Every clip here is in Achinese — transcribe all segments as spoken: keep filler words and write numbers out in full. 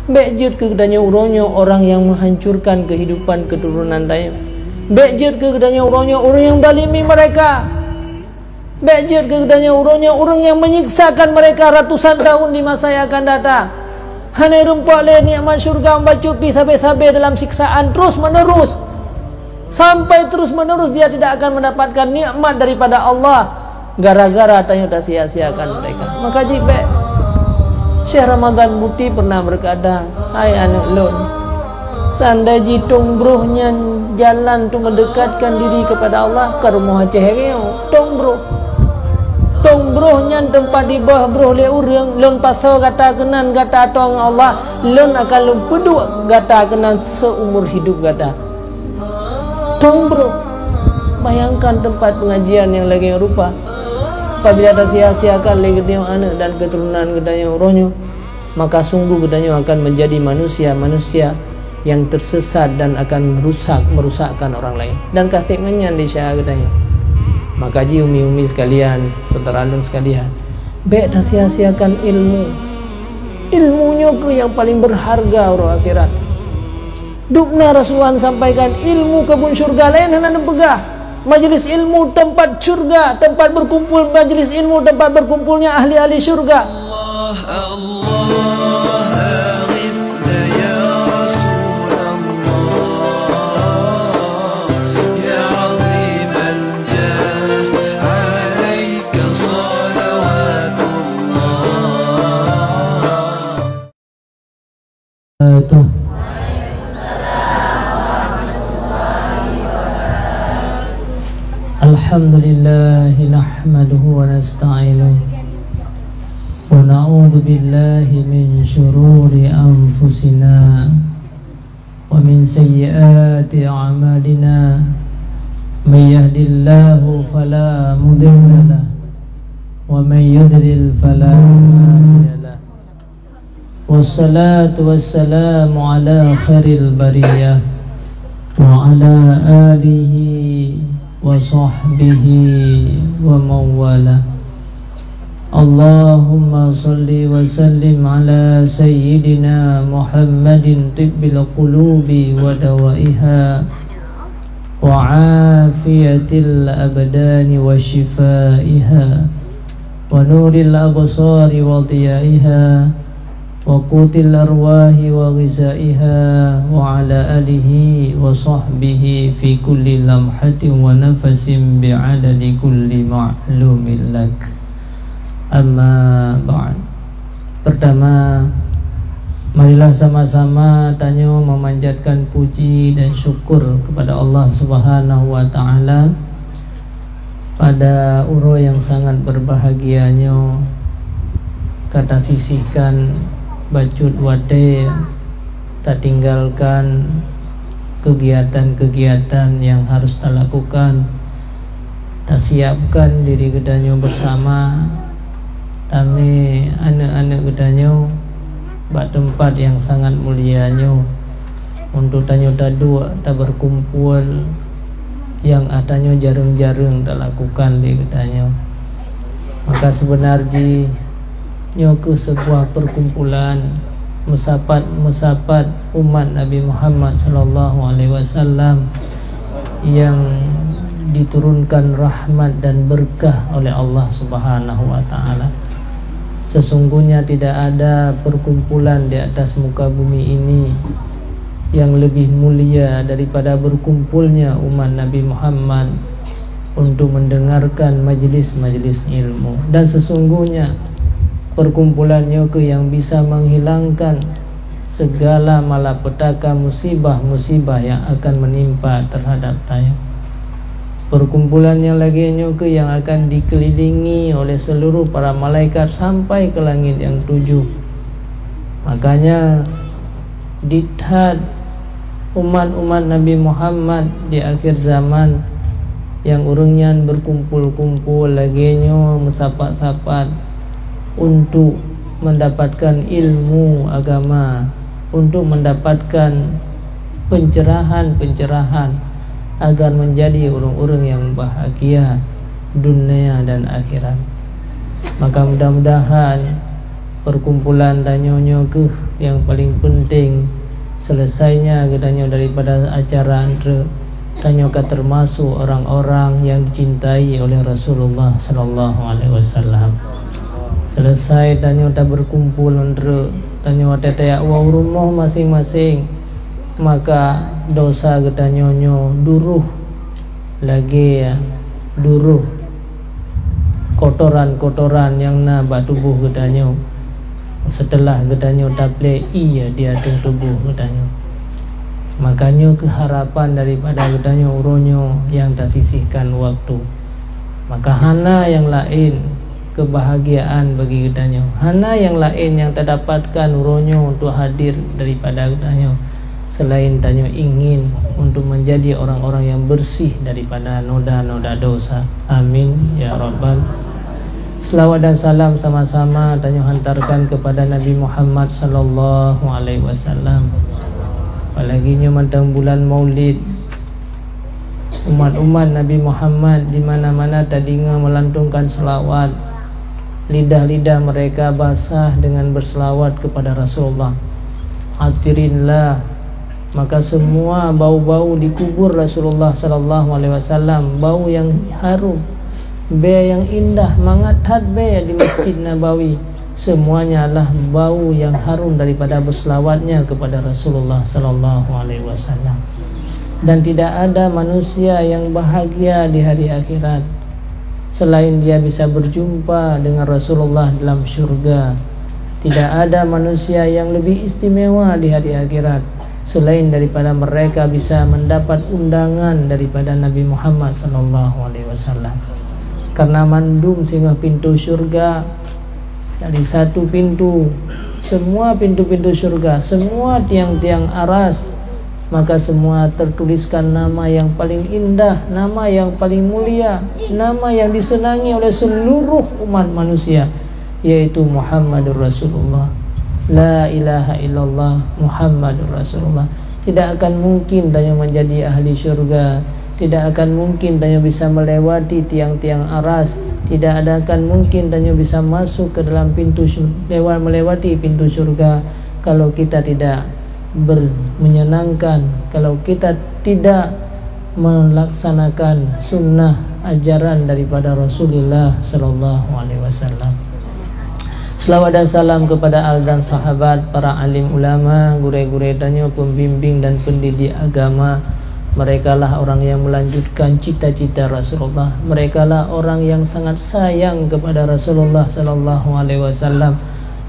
Bék jeuet keu geutanyoe uroe nyoe orang yang menghancurkan kehidupan keturunan tanyoe. Bék jeuet keu geutanyoe uroe nyoe orang yang zalimi mereka. Bék jeuet keu geutanyoe uroe nyoe orang yang menyiksakan mereka ratusan tahun di masa yang akan datang. Hana rumpok lé nikmat syurga, bacut pih sabe-sabe dalam siksaan terus menerus. Sampai terus menerus dia tidak akan mendapatkan nikmat daripada Allah gara-gara tanyoe tasia-siakan mereka. Maka jih bék. Syekh Ramadan Buti pernah berkata, "Hai aneuk lôn, seandai jih tông broh nyan jalan untuk mendekatkan diri kepada Allah, ka rumoh Aceh nyoe, tông broh. Tông broh nyan teumpat dibah broh lé ureuëng, lôn pasoe gata keunan gata atong Allah, lôn akan lôn peuduek gata keunan seumur hidup gata." Tông broh. Bayangkan tempat pengajian yang lagée rupa. Apabila tasia-siakan lé geutanyoe aneuk dan keturunan geutanyoe uroe nyoe, maka sungguh geutanyoe akan menjadi manusia-manusia yang tersesat dan akan rusak, merusakkan orang lain. Dan ka sép ngon nyan di syedara geutanyoe. Maka jih umi-umi sekalian, syedara lôn sekalian, bék tasia-siakan ilmu. Ilmu nyoe keuh nyang paling berharga uroe akhirat. Dubna Rasulullah sampaikan, ilmu keubun syurga laén hana neupeugah. Majlis ilmu tempat syurga, tempat berkumpul majlis ilmu, tempat berkumpulnya ahli-ahli syurga. Allah, Allah, aghithna ya Rasulullah, ya azimal jah, alaika salawatullah. Alhamdulillah, nahmaduhu wa nasta'inuh, wa na'udzu billahi min syururi anfusina wa min sayyiati a'malina. May yahdillahu fala mudilla lah, wa may yudlil fala hadiya lah. Wassalatu wassalamu ala khairil bariyah, wa ala alihi wa sahbihi wa man wala. Allahumma salli wa sallim ala sayyidina Muhammadin tibbil qulubi wa dawaiha, wa afiyatil abdani wa shifaiha, wa nuril absari wa diyaiha, wa qutil arwahi wa ghizaiha, wa ala alihi wa sahbihi fi kulli lamhatin wa nafasin bi'adadi kulli ma'lumin lak. Amma ba'd. Pertama, marilah sama-sama tanyoe memanjatkan puji dan syukur kepada Allah Subhanahu wa Ta'ala pada uroe nyang sangat berbahagia nyoe, ka tasisihkan bacut watée tatinggalkan kegiatan-kegiatan nyang harus talakukan, tasiapkan diri geutanyoe bersama, tamé aneuk-aneuk geutanyoe bak teumpat nyang sangat mulia nyoe, untuk tanyoe taduek taberkumpul nyang atanyoe jareueng-jareueng talakukan lé geutanyoe. Maka seubeuna jih nyoe keuh seubuah perkumpulan meusapat-meusapat umat Nabi Muhammad sallallahu alaihi wasallam nyang diturunkan rahmat dan berkah oleh Allah Subhanahu wa Ta'ala. Sesungguhnya tidak ada perkumpulan di atas muka bumi ini yang lebih mulia daripada berkumpulnya umat Nabi Muhammad untuk mendengarkan majlis-majlis ilmu. Dan sesungguhnya perkumpulan nyoe keuh yang bisa menghilangkan segala malapetaka musibah-musibah yang akan menimpa terhadap tanyoe. Perkumpulan nyang lagée nyoe keuh yang akan dikelilingi oleh seluruh para malaikat sampai ke langit yang tujuh. Makanya, di that umat-umat Nabi Muhammad di akhir zaman, nyang ureuëng nyan berkumpul-kumpul lagée nyoe meusapat-sapat untuk mendapatkan ilmu agama, untuk mendapatkan pencerahan-pencerahan agar menjadi ureuëng-ureuëng yang bahagia dunia dan akhirat. Maka mudah-mudahan perkumpulan tanyoe nyoe keuh Nyang paléng peunteng, seuleusainya geutanyoe daripada acara antreuk, tanyoe ka teumasok orang-orang nyang dicintai oleh Rasulullah sallallahu alaihi wasallam. Seuleusai tanyoe tabeurkumpol antreuk, tanyoe watée tajak u rumoh maséng-maséng, maka dosa geutanyoe nyoe duroh lagée duroh kotoran-kotoran nyang na bak tuboh geutanyoe. Seuteulah geutanyoe taplée ié di ateueh tuboh geutanyoe, maka nyoe keuh harapan daripada geutanyoe uroe nyoe nyang tasisihkan waktu. Maka hana nyang laén keubahagiaan bagi geutanyoe, hana nyang laén nyang tadapatkan uroe nyoe untuk hadir daripada geutanyoe, seulaén tanyoe ingin untuk menjadi orang-orang yang bersih daripada noda-noda dosa. Amin ya rabbal. Selawat dan salam sama-sama tanyoe hantarkan kepada Nabi Muhammad sallallahu alaihi wasallam. Apalagi nyoe mantong bulan Maulid, umat-umat Nabi Muhammad di mana-mana tadeungoe melantungkan selawat. Lidah-lidah mereka basah dengan berselawat kepada Rasulullah. Atirinlah. Maka semua bau-bau di kubur Rasulullah sallallahu alaihi wasallam, bau yang harum, bée yang indah, mangat that bée di Masjid Nabawi, semuanya adalah bau yang harum daripada berselawatnya kepada Rasulullah sallallahu alaihi wasallam. Dan tidak ada manusia yang bahagia di hari akhirat selain dia bisa berjumpa dengan Rasulullah dalam syurga. Tidak ada manusia yang lebih istimewa di hari akhirat selain daripada mereka bisa mendapat undangan daripada Nabi Muhammad sallallahu alaihi wasallam. Karena mandum singoh pintu syurga, dari satu pintu, semua pintu-pintu syurga, semua tiang-tiang aras, maka semua tertuliskan nama yang paling indah, nama yang paling mulia, nama yang disenangi oleh seluruh umat manusia, yaitu Muhammadur Rasulullah. La ilaha illallah Muhammadur Rasulullah. Tidak akan mungkin tanyoe menjadi ahli syurga. Tidak akan mungkin tanyoe bisa melewati tiang-tiang aras. Tidak ada akan mungkin tanyoe bisa masuk ke dalam pintu syur-, lewat, melewati pintu syurga kalau kita tidak ber-, menyenangkan, kalau kita tidak melaksanakan sunnah ajaran daripada Rasulullah sallallahu alaihi wasallam. Selawat dan salam kepada al dan sahabat, para alim ulama, gurée-gurée tanyoe, pembimbing dan pendidik agama. Merekalah orang yang melanjutkan cita-cita Rasulullah. Merekalah orang yang sangat sayang kepada Rasulullah sallallahu alaihi wasallam.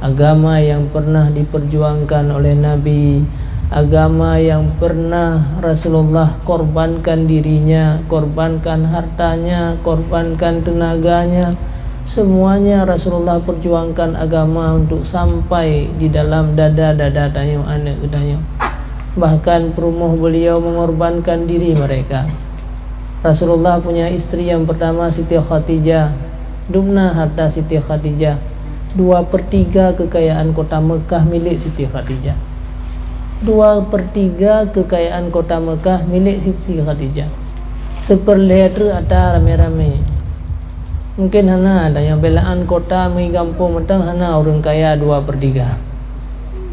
Agama yang pernah diperjuangkan oleh Nabi, agama yang pernah Rasulullah korbankan dirinya, korbankan hartanya, korbankan tenaganya, semuanya Rasulullah perjuangkan agama untuk sampai di dalam dada-dada tanyoe, aneuk geutanyoe. Bahkan peurumoh beliau mengorbankan diri mereka. Rasulullah punya istri yang pertama Siti Khadijah, dumna harta Siti Khadijah, dua per tiga kekayaan kota Mekah milik Siti Khadijah. Dua per tiga kekayaan kota Mekah milik Siti Khadijah. Seupeurlhée treuk ata ramé-ramé. Mungkin hana, dan nyang beulaan kota meugampông mantong hana ureuëng kaya dua per tiga.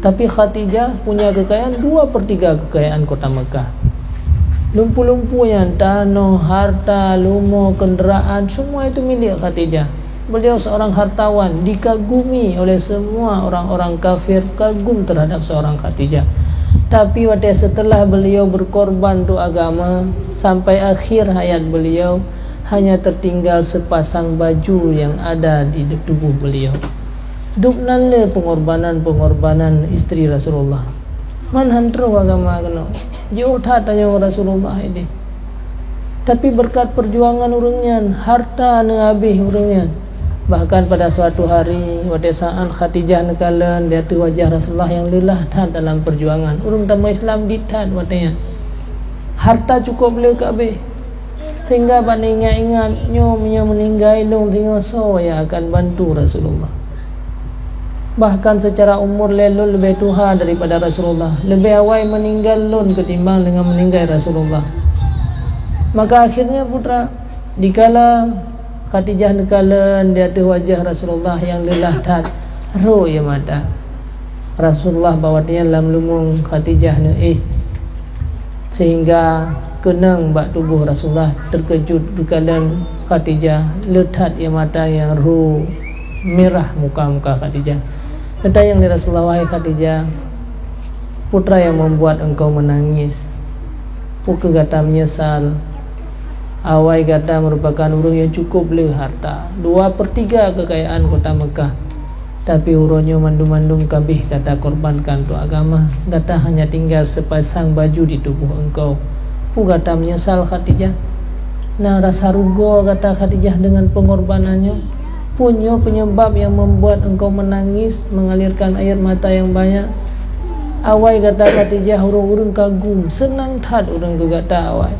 Tapi Khadijah punya kekayaan dua per tiga kekayaan kota Mekah. Lumpu-lumpu nyan, tanoh, harta, lumo, kenderaan, semua itu milik Khadijah. Beliau seorang hartawan, dikagumi oleh semua orang-orang kafir, kagum terhadap seorang Khadijah. Tapi watée setelah beliau berkorban untuk agama, sampai akhir hayat beliau, hanya tertinggal sepasang baju yang ada di tubuh beliau. Dubnan le pengorbanan-pengorbanan istri Rasulullah. Man han troh agama keunoe. Jiôh that tanyoe Rasulullah ini. Tapi berkat perjuangan ureuëng nyan, harta neuhabéh ureuëng nyan. Bahkan pada suatu hari, watée saat Khadijah neukalon di ateueh wajah Rasulullah nyang leulah that dalam perjuangan. Ureuëng tamong Islam dit that watée nyan. Harta cukup le keu habéh. Sehingga bak ingat-ingat nyoe meunyoe meuninggai lôn, singoh soe nyang akan bantu Rasulullah. Bahkan secara umur lé lôn leubeh tuha daripada Rasulullah, leubeh awai meuninggai lôn ketimbang dengan meuninggai Rasulullah. Maka akhirnya putra, dikala Khadijah neukalon di ateueh wajah Rasulullah nyang leulah that, rhot ie mata. Rasulullah bak watée nyan lam leumoeng Khadijah neuéh, sehingga keunong bak tuboh Rasulullah. Teukeujot geukalon Khadijah, le that ié mata nyang rhô mirah muka-muka Khadijah. Geutanyong lé Rasulullah, "Wahai Khadijah, peue teuma nyang membuat engkau menangis? Peue kheueh gata meunyeusal? Awai gata meurupakan ureuëng nyang cukup le hareuta, dua per tiga keukayaan kota Meukah. Tapi uroe nyoe mandum-mandum ka abéh gata korbankan untuk agama. Gata hanya tinggal sepasang baju di tuboh engkau. Peue gata meunyeusal, Khadijah? Na rasa rugoe gata, Khadijah, deungon peungorbanan nyoe? Peue nyoe peunyeubab nyang membuat engkau menangis, mengalirkan air mata nyang banyak? Awai gata, Khadijah, ureuëng-ureuëng kagum, seunang that ureuëng keu gata awai.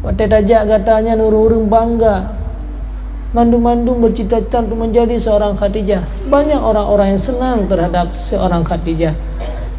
Watée tajak gata nyan, ureuëng-ureuëng bangga. Mandum-mandum bercita-cita untuk menjadi seorang Khadijah. Banyak orang-orang yang senang terhadap seorang Khadijah.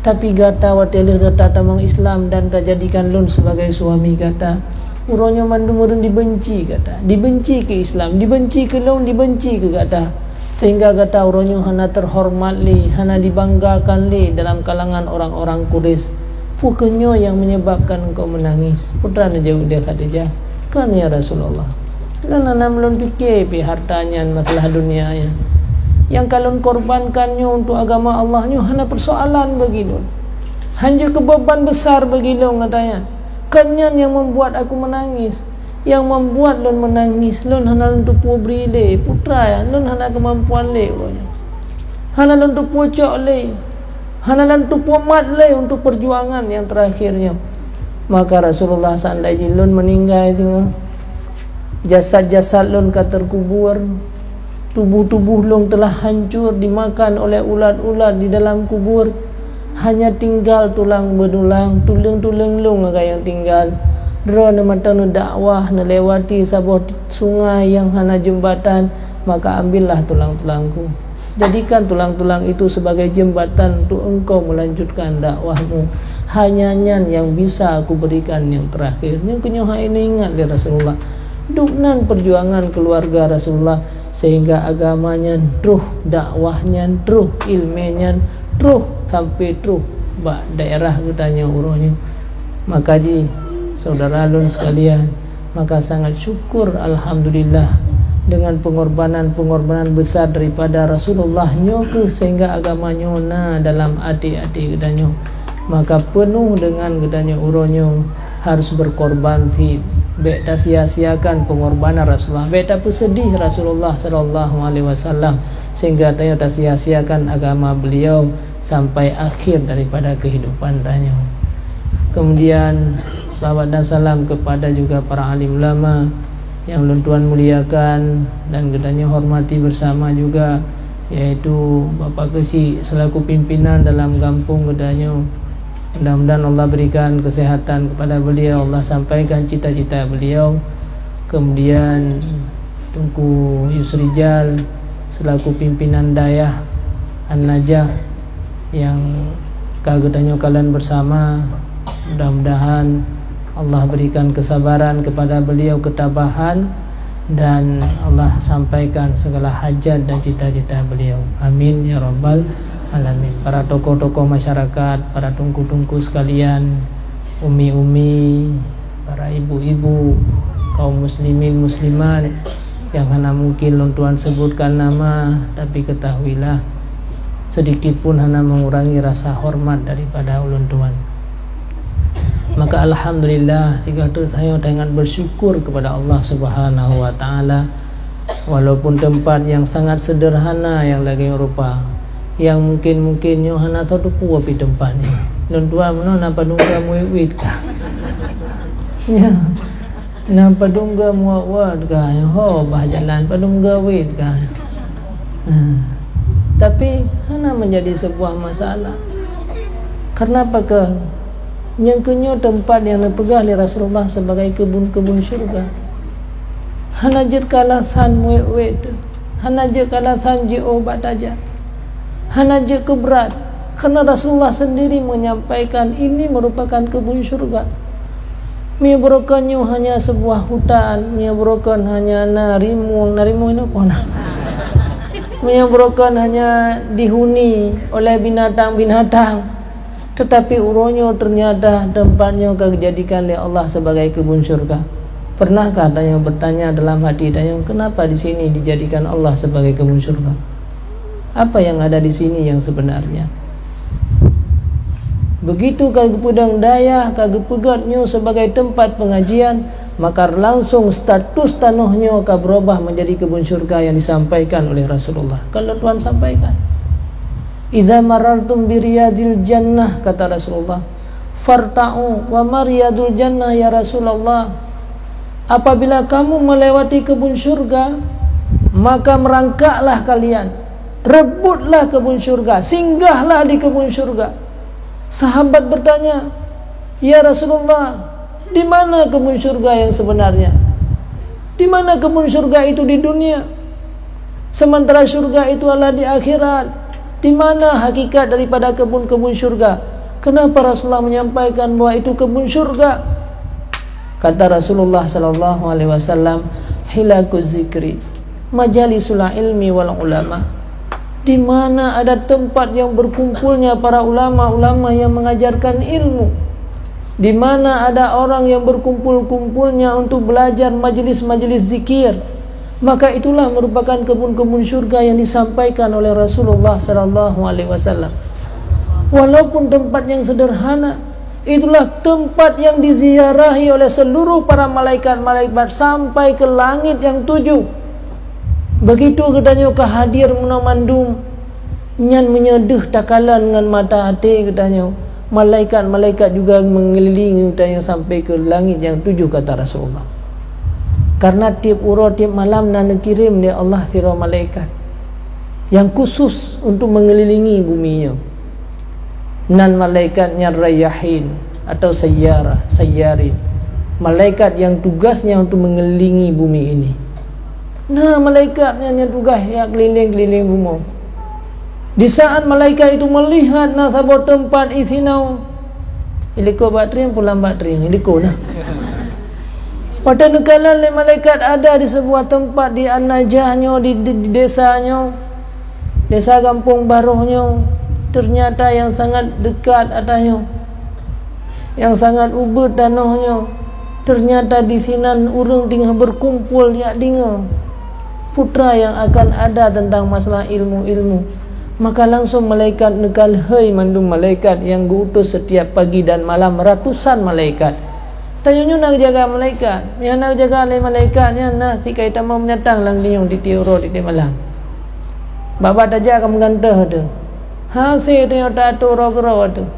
Tapi gata, watée lheueh gata tamong Islam dan tajadikan lôn sebagai suami gata, uroe nyoe mandum ureuëng dibenci gata, dibenci keu Islam, dibenci keu lôn, dibenci keu gata. Sehingga gata uroe nyoe hana teuhoreumat lé, hana dibanggakan lé dalam kalangan orang-orang Quraisy. Peue kheueh nyoe nyang meunyeubabkan engkau meunangis?" Peue teuma neujaweueb lé Khadijah, "Kon, ya Rasulullah, lôn hana meulôn pike pih hareuta nyan, masalah dunia nyan. Nyang ka lôn korbankan nyoe untuk agama Allah nyoe hana peusoalan bagi lôn. Hanjeuet keu beban besar bagi lôn gata nyan. Kon nyan nyang membuat aku menangis. Nyang membuat lôn meunangis, lôn hana lôn teupeue bri lé, peue teuma, lôn hana keumampuan lé uroe nyoe. Hana lôn teupeue cok lé, hana lôn teupeue mat lé untuk perjuangan nyang terakhir nyoe." Maka Rasulullah, "Seandai jih lôn meuninggai singoh, jasad-jasad lôn ka teukubur, tuboh-tuboh lôn telah hancur dimakan oleh ulat-ulat di dalam kubur. Hanya tinggal tulang beudulang, tuleueng-tuleueng lôn nyang tinggal. Droeneuh mantong neudakwah, neulewati saboh sungai nyang hana jeumbatan, maka ambillah tulang-tulangku. Jadikan tulang-tulang itu sebagai jembatan untuk engkau melanjutkan dakwahmu. Hanya nyan nyang bisa aku berikan nyang terakhir." Nyoe keunyoe hai ingat lé Rasulullah. Dubnan perjuangan keluarga Rasulullah sehingga agama nyan troh, dakwah nyan troh, ilmu nyan troh, sampai troh bak daerah geutanyoe uroe nyoe. Maka jih, saudara lôn sekalian, maka sangat syukur, alhamdulillah, dengan pengorbanan-pengorbanan besar daripada Rasulullah nyoe kheueh sehingga agama nyoe na dalam até-até geutanyoe. Maka peunoh dengan geutanyoe uroe nyoe harus berkorban cit. Bék tasia-siakan pengorbanan Rasulullah. Bék tapeuseudih Rasulullah sallallahu alaihi wasallam sehingga tanyoe tasia-siakan agama beliau sampai akhir daripada kehidupan tanyoe. Kemudian, salawat dan salam kepada juga para alim ulama yang lôn tuan muliakan dan geutanyoe hormati bersama juga, yaitu Bapak Keuchik selaku pimpinan dalam gampông geutanyoe. Mudah-mudahan Allah berikan kesehatan kepada beliau, Allah sampaikan cita-cita beliau. Kemudian Teungku Yusrijal selaku pimpinan dayah An-Najah yang ka geutanyoe kalon bersama. Mudah-mudahan Allah berikan kesabaran kepada beliau, ketabahan, dan Allah sampaikan segala hajat dan cita-cita beliau. Amin ya rabbal alamin. Para tokoh-tokoh masyarakat, para teungku-teungku sekalian, umi-umi, para ibu-ibu, kaum muslimin muslimat yang hana mungkin lôn tuan sebutkan nama, tapi ketahuilah, sedikit pun hana mengurangi rasa hormat daripada ulôn tuan. Maka alhamdulillah, sigoe teuk tanyoe teuingat bersyukur kepada Allah Subhanahu wa Taala. Walaupun tempat yang sangat sederhana yang lagée rupa, yang mungkin-mungkin nyoe hana teupeue pih tempat nyoe. Lôn tuan meunoe na padum gam wit-wit ka. Ya. Na padum gam wot-wot ka, ho bah jalan padum gam wit ka. Hmm. Tapi hana menjadi sebuah masalah. Karena pakon? Nyang keunyoe tempat nyang neupeugah lé Rasulullah sebagai keubun-keubun syurga. Hana jeuet keu alasan wet-wet teuh. Hana jeuet keu alasan jiôh bak tajak. Hana jeuet keu brat. Karena Rasulullah sendiri menyampaikan ini merupakan keubun syurga. Meunyoe baroekon nyoe hanya sebuah hutan, meunyoe baroekon hanya na rimueng, na rimueng nyoe peue na? Meunyoe burokan hanya dihuni oleh binatang-binatang, tetapi uroe nyoe ternyata tempat nyoe ka dijadikan lé Allah sebagai kebun syurga. Pernahkah tanyoe bertanya dalam hati tanyoe, "Kenapa di sini dijadikan Allah sebagai kebun syurga? Apa yang ada di sini yang sebenarnya?" Begitu ka geupeudong dayah, ka geupeugét nyoe sebagai tempat pengajian, maka langsung status tanoh nyoe ka berubah menjadi kebun syurga yang disampaikan oleh Rasulullah. Kalau Tuhan sampaikan, "Idza marartum bi riyadil jannah," kata Rasulullah, "farta'u, wa ma riyadul jannah ya Rasulullah?" Apabila kamu melewati kebun syurga, maka merangkaklah kalian, rebutlah kebun syurga, singgahlah di kebun syurga. Sahabat bertanya, "Ya Rasulullah, di mana kebun syurga yang sebenarnya? Di mana kebun syurga itu di dunia? Sementara syurga itu adalah di akhirat. Di mana hakikat daripada kebun-kebun syurga? Kenapa Rasulullah menyampaikan bahwa itu kebun syurga?" Kata Rasulullah sallallahu alaihi wasallam, "Hilaquz zikri, majalisul ilmi wal ulama." Di mana ada tempat yang berkumpulnya para ulama-ulama yang mengajarkan ilmu, di mana ada orang yang berkumpul-kumpulnya untuk belajar, majlis-majlis zikir, maka itulah merupakan kebun-kebun syurga yang disampaikan oleh Rasulullah sallallahu alaihi wasallam. Walaupun tempat yang sederhana, itulah tempat yang diziarahi oleh seluruh para malaikat-malaikat sampai ke langit yang tujuh. Begitu geutanyoe ka hadir meunan mandum, nyan meunyoe deuh takalon ngon mata até geutanyoe, malaikat-malaikat juga mengelilingi geutanyoe sampai ke langit yang tujuh, kata Rasulullah. Karena tiep uroe, tiep malam na neukirém lé Allah sidroe malaikat yang khusus untuk mengelilingi bumi nyoe. Nan malaikat nyan Rayyahin atau Sayyarah, Sayyarin. Malaikat yang tugasnya untuk mengelilingi bumi ini. Na malaikat nyan nyang tugaih jak keuliléng-keuliléng bumoe. Di saat malaikat itu melihat na saboh teumpat isinoe, ilikot bak trieng, pulang bak trieng, ilikot na. Watée neukalon lé malaikat ada di sebuah teumpat di An-Najah nyoe, di, di, di desa nyoe, desa Gampông Barôh nyoe, ternyata yang sangat dekat ata nyoe, yang sangat ubit tanoh nyoe, ternyata di sinan ureuëng teungoh berkumpul jak deungoe putra yang akan ada tentang masalah ilmu-ilmu. Maka langsung malaikat neukalhei mandum malaikat yang geu-utus setiap pagi dan malam, ratusan malaikat. Tanyoe nyoe na geujaga malaikat. Nyang na geujaga lé malaikat nyan na sikai tamong binatang lam diyong tieb uroe tieb malam. Bak-bak tajak ka meugantoh teuh. Hase tanyoe ta-atur uroe keudroe teuh.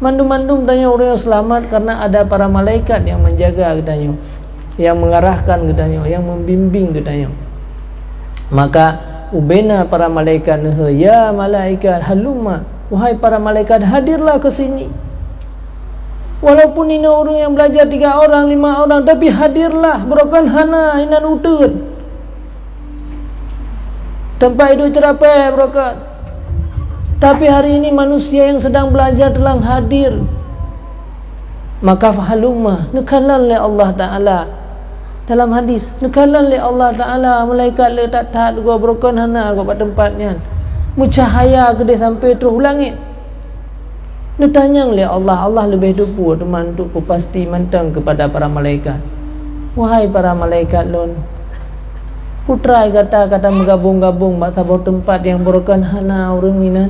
Mandum-mandum tanyoe ureuëng nyang seulamat karena ada para malaikat yang menjaga geutanyoe, yang mengarahkan geutanyoe, yang membimbing geutanyoe. Maka ubena para malaikat neuheu, "Ya malaikat, halumma, wahai para malaikat, hadirlah ke sini." Walaupun inoe ureuëng nyang belajar tiga orang, lima orang, tapi hadirlah, beurokon hana inan uteuen. Teumpat iduek ceurapée beurokon. Tapi hari ini manusia yang sedang belajar telah hadir. Maka fahalumma, neukalon lé Allah Taala. Dalam hadis, neukalon lé Allah Taala malaikat le that-that gob, beurokon hana gob bak teumpat nyan. Meucahaya keudeh sampai troh u langét. Neutanyong lé Allah, Allah leubeh teupeue teuma untuk peupasti mantong keupada para malaikat, "Wahai para malaikat lôn, peue treuk gata ka tameugabong-gabong bak saboh teumpat nyang beurokon hana ureuëng inan?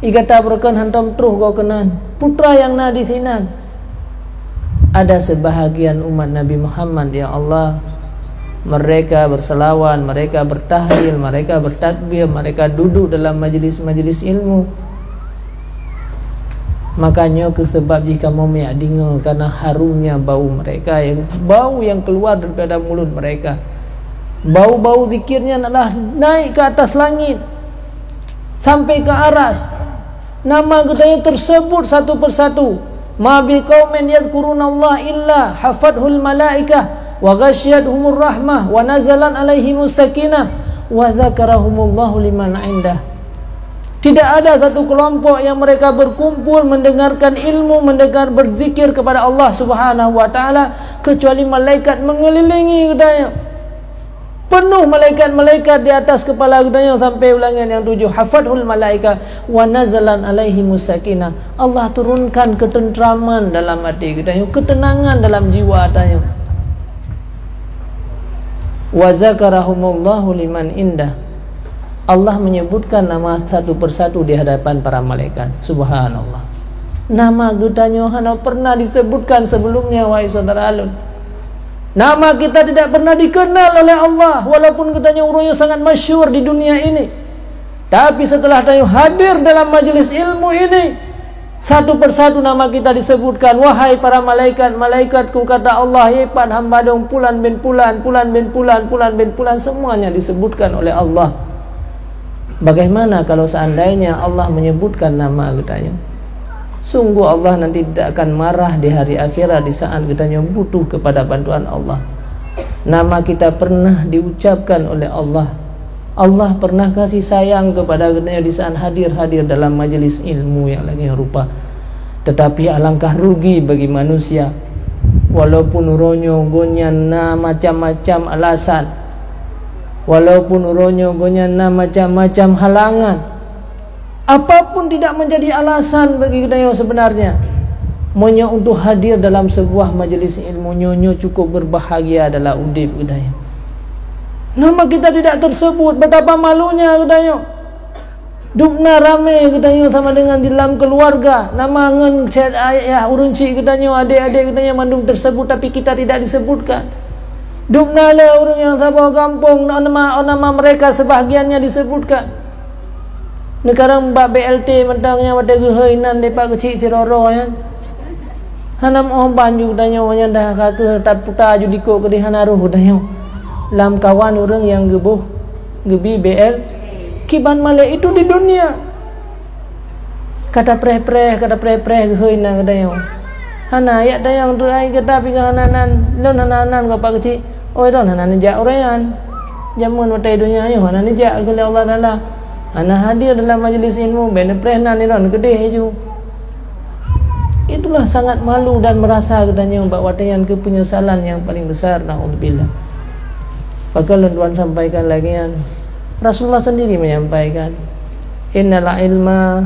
I gata beurokon hantom troh goe keunan, peue treuk nyang na disinan?" Ada sebahagian umat Nabi Muhammad, ya Allah, mereka berselawat, mereka bertahlil, mereka bertakbir, mereka duduk dalam majlis-majlis ilmu. Maka nyoe keuh seubab jih kamoe miak deungoe, karena harumnya bau mereka, yang, bau yang keluar daripada mulut mereka. Bau-bau zikirnya adalah naik ke atas langit, sampai ke aras. Nama geutanyoe tersebut satu persatu. "Ma biqaumin yadhkurunallaha illa hafathul malaikah, wa ghasyiyathumur rahmah, wa nazalat alaihimus sakinah, wa dzakarahumullahu liman indah." Tidak ada satu kelompok yang mereka berkumpul mendengarkan ilmu, mendengar berzikir kepada Allah Subhanahu wa Taala, kecuali malaikat mengelilingi geutanyoe. Penuh malaikat-malaikat di atas kepala geutanyoe sampai u langét nyang tujoh. Hafathul malaika wa nazalan alaihi musakinah. Allah turunkan ketentraman dalam hati geutanyoe, ketenangan dalam jiwa tanyoe. Wa zakarahumullahu liman indah. Allah menyebutkan nama satu persatu di hadapan para malaikat. Subhanallah. Nama geutanyoe hana pernah disebutkan sebelumnya, wahai saudara alun. Nama kita tidak pernah dikenal oleh Allah, walaupun geutanyoe ureuëng nyang sangat masyhur di dunia ini. Tapi setelah tanyoe hadir dalam majelis ilmu ini, satu persatu nama kita disebutkan, "Wahai para malaikat, malaikat-Ku," kata Allah, "ipat hamba dong pulan bin pulan, pulan bin pulan, pulan bin pulan," semuanya disebutkan oleh Allah. Bagaimana kalau seandainya Allah menyebutkan nama geutanyoe? Sungguh Allah nanti tidak akan marah di hari akhirat di saat geutanyoe butuh kepada bantuan Allah. Nama kita pernah diucapkan oleh Allah. Allah pernah kasih sayang kepada geutanyoe di saat hadir-hadir dalam majelis ilmu yang lagée rupa. Tetapi alangkah rugi bagi manusia, walaupun uroe nyoe gobnyan na macam-macam alasan, walaupun uroe nyoe gobnyan na macam-macam halangan, apapun tidak menjadi alasan bagi geutanyoe sebenarnya. Meunyoe untuk hadir dalam sebuah majelis ilmu, nyoe, nyoe cukup berbahagia dalam udeb geutanyoe. Nama kita tidak tersebut, betapa malunya geutanyoe. Dubna ramé geutanyoe sama dengan di dalam keluarga. Nama ngon cét ayah ureuëng chik geutanyoe, adek-adek geutanyoe mandum tersebut, tapi kita tidak disebutkan. Dubna le ureuëng nyang saboh gampông, nama, nama mereka sebahagiannya disebutkan. Neukarang bak B L T mantong nyang watée geuhôi nan lé Pak Keuchik Siroro nyan. Hana meuoh ban ju geutanyoe nyan dah ka keuh taputa ju dikok keudeh hana roh geutanyoe. Lam kawan ureuëng nyang geuboh geubi B L kiban malée itu di dunia. Kata preh-preh, kata preh-preh geuhôi nan geutanyoe. Hana, yak tayang tu ai gata pi hana nan, lôn hana nan gapa keuchik. Oi, lôn hana neujak uroe nyan. Jameun watée donya nyoe hana neujak keu lé Allah Taala. Hana hadir dalam majelis ilmu, bèk neupreh nan ilôn keudeh ju. Itulah sangat malu dan merasa geutanyoe bak watée nyan keu penyesalan yang paling besar, naudzubillah. Maka lôn tuan sampaikan lagée nyan. Rasulullah sendiri menyampaikan, "Innal ilma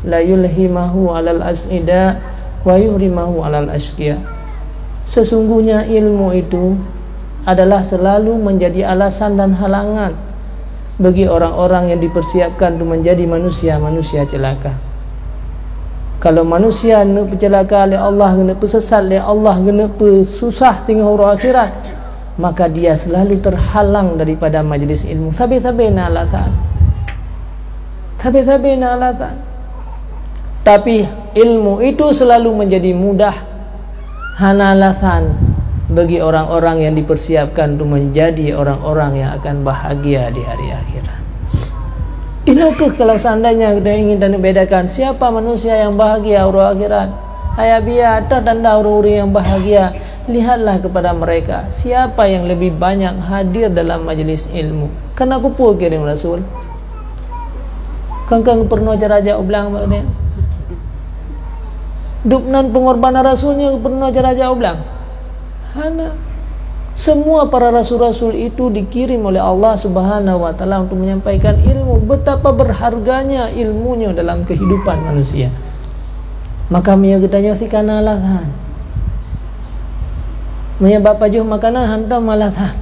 la yulhimahu alal as'ida wa yuhrimahu alal asyqiya." Sesungguhnya ilmu itu adalah selalu menjadi alasan dan halangan bagi orang-orang yang dipersiapkan untuk menjadi manusia-manusia celaka. Kalau manusia neuk peucelaka lé Allah, neuk peusesat lé Allah, neuk peususah singoh uroe akhirat, maka dia selalu terhalang daripada majelis ilmu. Sabe-sabe na alasan. Sabe-sabe na alasan. Tapi ilmu itu selalu menjadi mudah, hana alasan bagi orang-orang yang dipersiapkan untuk menjadi orang-orang yang akan bahagia di hari akhirat. Inoe keuh kalau seandainya kita ingin dan bedakan siapa manusia yang bahagia uroe akhirat, ayah biya atau tanda orang-orang yang bahagia, lihatlah kepada mereka, siapa yang lebih banyak hadir dalam majelis ilmu. Karena kupu kirim Rasul. Kan-kan peurunoe cara jak u blang bak dia. Dubnan pengorbanan Rasul nyoe peurunoe cara jak u blang. Hana. Semua para rasul-rasul itu dikirim oleh Allah Subhanahu wa Taala untuk menyampaikan ilmu. Betapa berharganya ilmunya dalam kehidupan manusia. Maka meunyoe geutanyoe sikana alasan. Meunyoe bak pajoh makanan hantom alasan.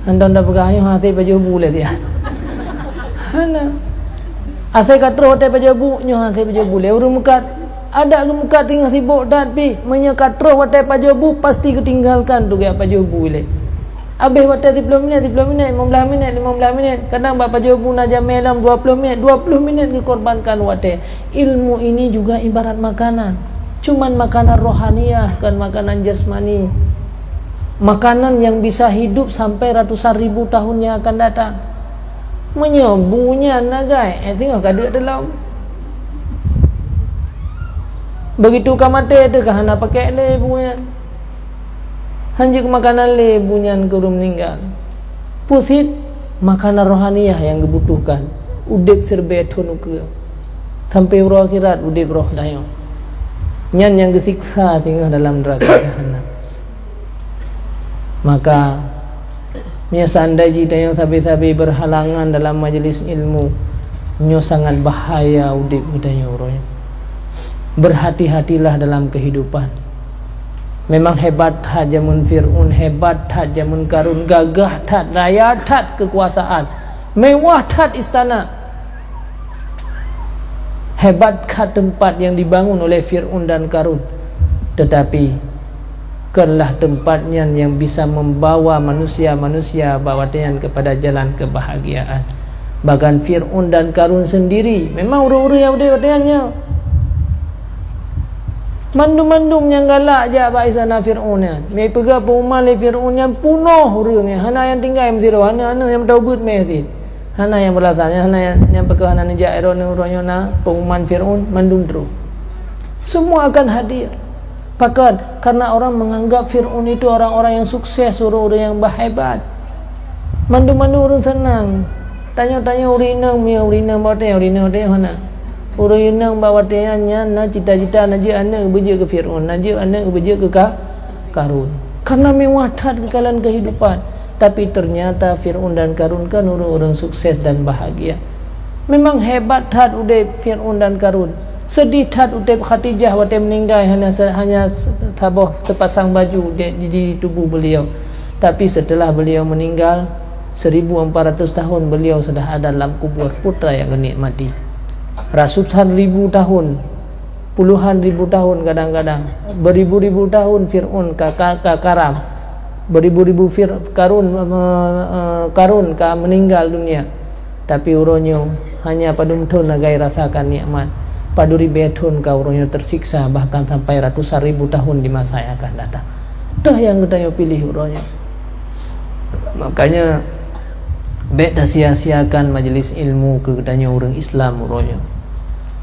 Hantom tapeugah nyoe hase pajoh bu lé siat. Hana. Asai ka troh watée pajoh bu, nyoe hase pajoh bu lé. Ureuëng meukat, adak geumeukat teungoh sibok that pih. Meunyoe ka troh watée pajoh bu, pasti geutinggalkan tugét pajoh bu ilée. Abéh watée siploh minét, siploh minét, limong blaih minét, limong blaih minét. Kadang bak pajoh bu na jamé lom dua ploh minét, dua ploh minét geukorbankan watée. Ilmu ini juga ibarat makanan. Cuman makanan rohaniah, bukan makanan jasmani. Makanan yang bisa hidup sampai ratusan ribu tahun yang akan datang. Meunyoe bu nyan na gai, eh, singoh ka deuk teulom. Begitu ka maté teuh ka hana pakék lé bu nyan. Hanjeuet makanan lé bu nyan keu ureuëng meuninggai. Peue cit makanan rohaniah nyang geubutuhkan, udeb siribée thon ukeue. Sampoe uroe akhirat udeb roh tanyoe. Nyan nyang geusiksa singoh dalam neuraka jahanam. Maka, Meunyoe seandai jih tanyoe sabe-sabe berhalangan dalam majelis ilmu, nyoe sangat bahaya udeb geutanyoe uroe nyoe. Berhati-hatilah dalam kehidupan. Memang hebat that jameun Fir'aun, hebat that jameun Karun, gagah that, raya that kekuasaan, mewah that istana. Hebat kha teumpat nyang dibangun oleh Fir'aun dan Karun, teutapi konlah teumpat nyan nyang bisa membawa manusia-manusia bak watée nyan kepada jalan kebahagiaan. Bahkan Fir'aun dan Karun sendiri memang ureuëng-ureuëng nyang udeb watée nyan nyoe. Mandum-mandum nyang galak jak bak istana Fir'aun nyan. Meupeugah pengumuman lé Fir'aun nyan, punoh ureuëng nyan, hana nyang tinggai meusidroe, hana, hana nyang meutobat meucit. Hana nyang beulasan, hana nyang, nyang peugah hana neujak, droeneuh uroe nyoe na pengumuman Fir'aun, mandum troh. Semua akan hadir. Pakon? Karena orang menganggap Fir'aun itu orang-orang yang sukses, orang-orang yang berhebat. Mandum-mandum ureuëng seunang. Tanyoe-tanyoe ureuëng inong, meunyoe ureuëng inong bak watée, ureuëng inong watée hana. Ureuëng inong bak watée nyan, nyan na cita-cita na jeuet aneuëk beujeuet keu Fir'aun, na jeuet aneuëk beujeuet keu ka-, Karun. Karena mewah that keukalan kehidupan. Tapi ternyata Fir'aun dan Karun kan ureuëng-ureuëng sukses dan bahagia. Memang hebat that udeb Fir'aun dan Karun. Sedih that udeb Khadijah watée meuninggai hana se-, hanya se-, saboh sepasang baju di, di, di tubuh beliau. Tapi setelah beliau meninggal, seribu empat ratus tahun beliau sudah ada dalam kubur, peue treuk nyang geunikmati. Ratusan ribu tahun, puluhan ribu tahun kadang-kadang, beribu-ribu tahun Fir'aun ka, ka, ka karam, beribu-ribu Fir-, Karun, eh, eh, Karun ka meninggal dunia. Tapi uroe nyoe hanya padum thon lagée rasakan nikmat, padum ribée thon ka uroe nyoe tersiksa, bahkan sampai ratusan ribu tahun di masa yang akan datang. Toh nyang geutanyoe piléh uroe nyoe. Makanya, bék tasia-siakan majelis ilmu keu geutanyoe ureuëng Islam uroe nyoe.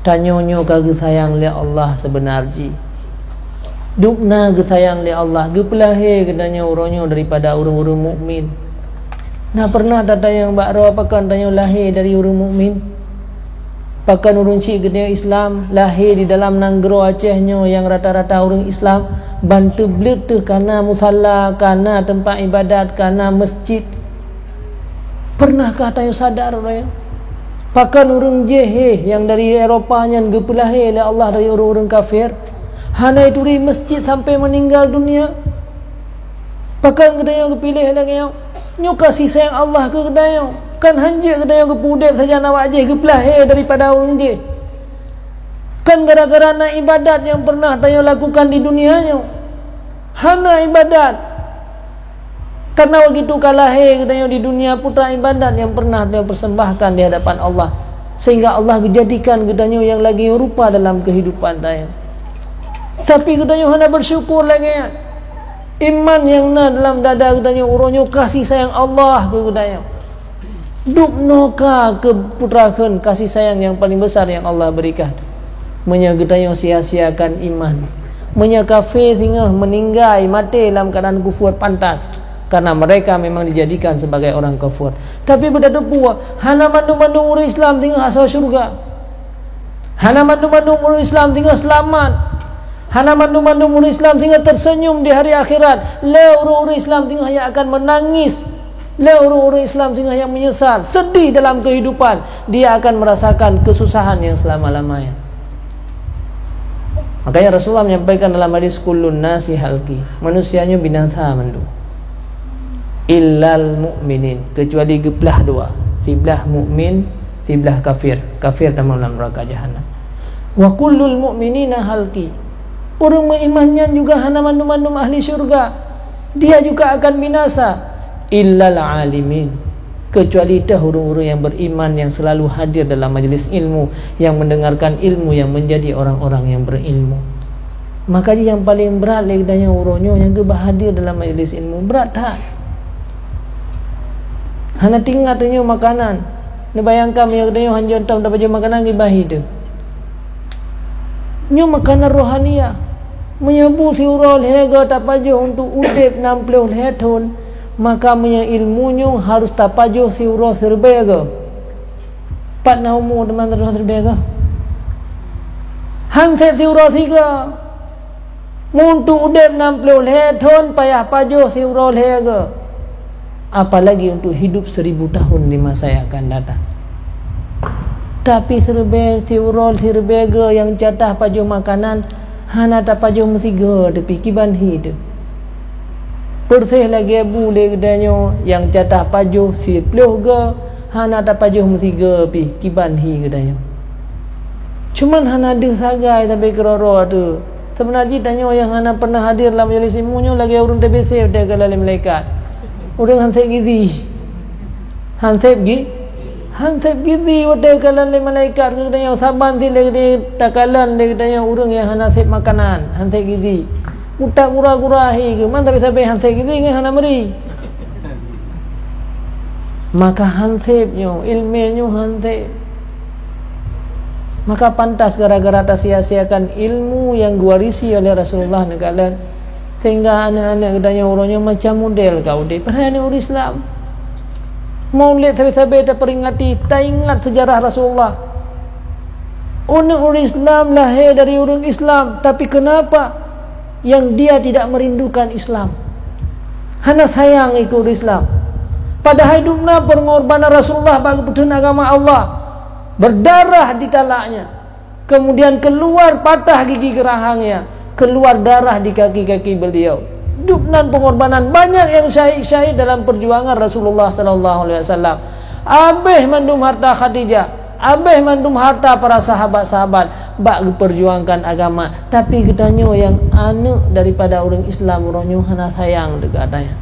Tanyoe nyoe ka geusayang lé Allah seubeuna jih. Dubna geusayang lé Allah, geupeulahé geutanyoe uroe nyoe daripada ureuëng-ureuëng mukmin. Na pernah tatanyong bak droe pakon tanyoe lahé dari ureuëng mukmin? Pakon ureuëng syiek geutanyoe Islam lahé di dalam nanggroe Aceh nyoe nyang rata-rata ureuëng Islam, ban teubleuet teuh kana musala, kana teumpat ibadat, kana masjid? Pernahkah tanyoe sadar, ureuëng? Pakon ureuëng jih nyang dari Eropa nyan geupeulahé lé Allah dari ureuëng-ureuëng kafir? Hana ituri masjid sampai meninggal dunia. Pakon geutanyoe geupiléh lagée nyoe? Nyoe kasih sayang Allah keu geutanyoe. Kan hanjeuet geutanyoe geupeu udeb sajan awak jih geupeulahé daripada ureuëng jih. Kan gara-gara na ibadat nyang pernah tanyoe lakukan di dunia nyoe. Hana ibadat. Karena begitu ka lahé geutanyoe di dunia, peue treuk ibadat nyang pernah tanyoe persembahkan di hadapan Allah, sehingga Allah geujadikan geutanyoe nyang lagée rupa dalam kehidupan tanyoe. Tapi geutanyoe hana bersyukur lagée nyan. Iman nyang na dalam dada geutanyoe uroe nyoe kasih sayang Allah keu geutanyoe. Dubnoe ka keu peue treuk kheun kasih sayang nyang paling besar nyang Allah berikan. Meunyoe geutanyoe sia-siakan iman, meunyoe kafé singoh meuninggai maté lam keuadaan kufur, pantas, karena mereka memang dijadikan sebagai orang kufur. Tapi beutateupeue, hana mandum-mandum ureuëng Islam singoh asoe syeuruga. Hana mandum-mandum ureuëng Islam singoh seulamat. Hana mandum-mandum ureuëng Islam singoh terseunyum di hari akhirat. Le ureuëng-ureuëng Islam singoh nyang akan meunangis. Le ureuëng-ureuëng Islam singoh nyang meunyeusal, sedih dalam kehidupan. Dia akan merasakan kesusahan yang selama-lamanya. Makanya Rasulullah menyampaikan dalam hadis, "Kullun nasi halki." Manusia nyoe binasa mandum. Illal mu'minin, kecuali geuplah dua, siblah mukmin, siblah kafir. Kafir tamong lam neraka jahanam. Wa kullul mu'minina halki. Ureuëng meuiman nyan juga hana mandum-mandum ahli syurga. Dia juga akan binasa. Illal alimin. Kecuali teuh ureuëng-ureuëng yang beriman yang selalu hadir dalam majlis ilmu, yang mendengarkan ilmu, yang menjadi orang-orang yang berilmu. Maka jih nyang paleng brat lé geutanyoe uroe nyoe nyang geuba hadir dalam majlis ilmu, brat that. Hana teuingat tanyoe makanan. Neubayangkan meunyoe geutanyoe hanjeuet tom tapajoh makanan geuba hi teuh. Nyoe makanan rohaniah. Meunyoe bu siuroe lhée goe tapajoh untuk udeb nam ploh lhée thon, maka meunyoe ilmu nyoe harus tapajoh siuroe siribée goe. Pat na umu teuma siuroe siribée goe? Han sép siuroe sigoe. Meunyoe udeb nam ploh lhée thon payah pajoh siuroe lhée goe. apalagi untuk hidup seribu tahun di masa yang akan datang. Tapi siribée siuroe siribée geu nyang jatah pajoh makanan hana tapajoh meusigoe teupih kiban hi teuh. Persis lagée bu lé geutanyoe nyang jatah pajoh siplôh geu hana tapajoh meusigoe pih kiban hi geutanyoe. Cuman hana deuh sagai sabe keudroe-droe teuh. Seubeuna jih tanyoe nyang hana pernah hadir lam majelis ilmu nyoe lagée ureuëng TBC watée geukalon lé malaikat. Ureuëng han sép gizi. Han sép gi? Han sép gizi watée geukalon lé malaikat keu geutanyoe saban cit lé geutanyoe takalon lé geutanyoe ureuëng nyang hana sép makanan, han sép gizi. Utak gura-gura hi geuh, man sabe-sabe han sép gizi ngon hana meuri. Maka han sép nyoe, iéleumé nyoe han sép. Maka pantas gara-gara tasia-siakan ilmu nyang geuwarisi oleh Rasulullah neukalon, sehingga aneuëk-aneuëk geutanyoe uroe nyoe macam model ka udeb. Padahai aneuëk ureuëng Islam. Maulid sabe-sabe taperingati, taingat sejarah Rasulullah. Aneuëk ureuëng Islam lahé dari ureuëng Islam, tapi kenapa yang dia tidak merindukan Islam? Hana sayang ikut Islam. Padahai dum na pengorbanan Rasulullah bagi peutreun agama Allah. Berdarah di talaknya. Kemudian keluar patah gigi gerahangnya, keluar darah di kaki-kaki beliau. Dum nan pengorbanan, banyak yang syahid-syahid dalam perjuangan Rasulullah sallallahu alaihi wasallam. Abéh mandum harta Khadijah, abéh mandum harta para sahabat-sahabat bak geuperjuangkan agama. Tapi geutanyoe nyang aneuëk daripada ureuëng Islam uroe nyoe hana sayang deungon geutanyoe.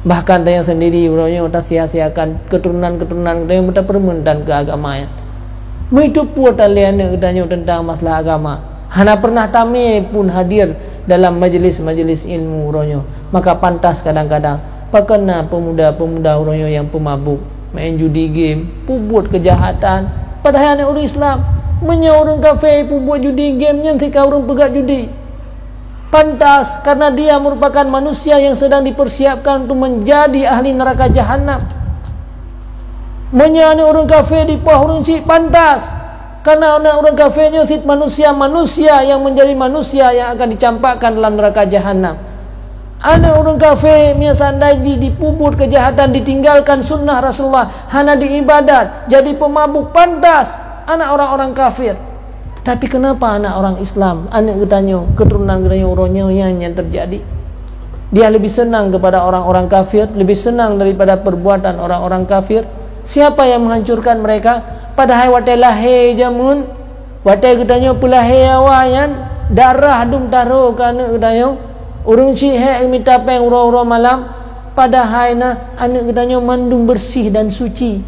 Bahkan tanyoe sendiri uroe nyoe tasia-siakan keuturonan-keuturonan geutanyoe meuta peureumeun dan keu agama nyan. Meuitu peue talée aneuëk geutanyoe teuntang masalah agama, hana pernah tamé pun hadir dalam majelis-majelis ilmu uroe nyoe. Maka pantas kadang-kadang pakon na peumuda-peumuda uroe nyoe nyang peumabuk, main judi game, peubuet keujahatan, padahai aneuëk ureuëng Islam. Meunyoe ureuëng kafé peubuet judi game nyan sika ureuëng peugah judi. Pantas, karena dia merupakan manusia yang sedang dipersiapkan untuk menjadi ahli neraka jahanam. Meunyoe aneuëk ureuëng kafé dipoh ureuëng syik, pantas, karena aneuëk ureuëng kafé nyoe cit manusia-manusia yang menjadi manusia yang akan dicampakkan dalam neraka jahanam. Aneuëk ureuëng kafé, meunyoe seandai jih dipeubuet keujahatan, ditinggalkan sunnah Rasulullah, hana diibadat, jadi peumabuk, pantas anak orang-orang kafir. Tapi kenapa anak orang Islam, aneuëk geutanyoe, keuturonan geutanyoe uroe nyoe nyan nyang teujadi? Dia lebih senang kepada orang-orang kafir, lebih senang daripada perbuatan orang-orang kafir. Siapa yang menghancurkan mereka? Padahai watée lahé jameun, watée geutanyoe peulahé awai nyan, darah dum taroh keu aneuëk geutanyoe. Ureuëng syik hék mita péng uroe-uroe malam, padahai na aneuëk geutanyoe mandum bersih dan suci.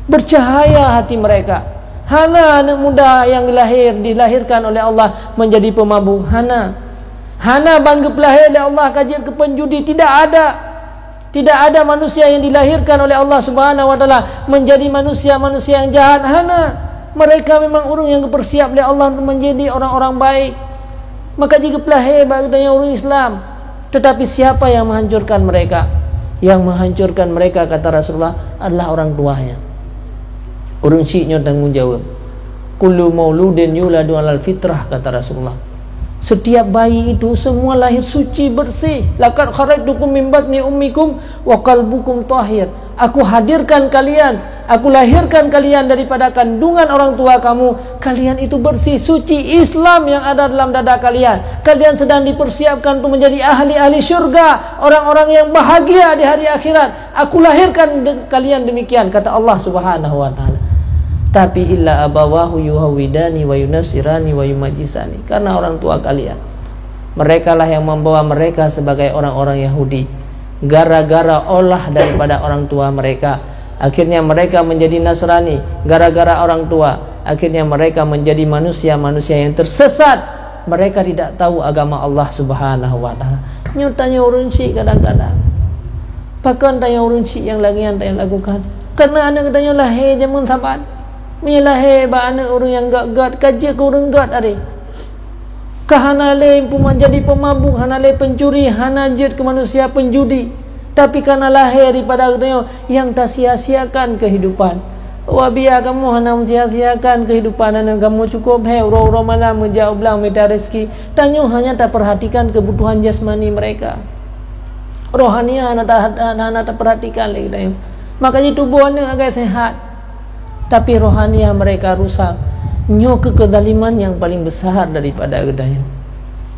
Bercahaya hati mereka. Hana aneuëk muda nyang lahé, dilahirkan oleh Allah menjadi pemabuk. Hana. Hana ban geupeulahé lé Allah ka jeuet keu peunjudi. Tidak ada. Tidak ada manusia yang dilahirkan oleh Allah Subhanahu wa Taala menjadi manusia-manusia yang jahat. Hana. Mereka memang ureuëng nyang geupersiap lé Allah untuk menjadi orang-orang baik. Maka jih geupeulahé bak geutanyoe ureuëng Islam. Tetapi siapa yang menghancurkan mereka? Yang menghancurkan mereka, kata Rasulullah, adalah orang tuanya. Ureuëng syik nyoe tanggung jaweueb. "Kullu mauludin yuladu alal fitrah," kata Rasulullah. Setiap bayi itu semua lahir suci bersih. "Laqad kharajtukum min batni ummikum wa qalbukum tahir." Aku hadirkan kalian, aku lahirkan kalian daripada kandungan orang tua kamu. Kalian itu bersih, suci, Islam yang ada dalam dada kalian. Kalian sedang dipersiapkan untuk menjadi ahli-ahli syurga, orang-orang yang bahagia di hari akhirat. Aku lahirkan de-, kalian demikian, kata Allah Subhanahu wa Taala. Tapi illa abawahu yuhawidani wa yunasirani wa yumajisani. Karena orang tua kalian, merekalah yang membawa mereka sebagai orang-orang Yahudi. Gara-gara olah daripada orang tua mereka, akhirnya mereka menjadi Nasrani. Gara-gara orang tua, akhirnya mereka menjadi manusia-manusia yang tersesat. Mereka tidak tahu agama Allah Subhanahu wa Taala. Nyoe tanyoe ureuëng syik kadang-kadang. Pakon tanyoe ureuëng syik nyang lagée nyan tanyoe lakukan? Karena aneuëk tanyoe lahé jameun saban. Meunyoe lahé bak aneuëk ureuëng nyang gét-gét, ka jeuet keu ureuëng gét aré. Ka hana lé peumanjadi peumabuk, hana lé peuncuri, hana jeuet keu manusia peunjudi. Tapi kana lahé daripada geutanyoe nyang tasia-siakan keuhidupan. Wabia kamoe hana meusia-siakan keuhidupan aneuëk kamoe, cukup hék uroe-uroe malam meujak u blang mita rezeki. Tanyoe hanya tapeurhatikan keubutuhan jasmani mereka. Rohaniah hana ta-, hana, hana tapeuratikan lé geutanyoe. Maka jih tuboh aneuëk agak sehat, tapi rohaniah mereka rusak. Nyoe keuh keuzaliman nyang paleng besar daripada geutanyoe.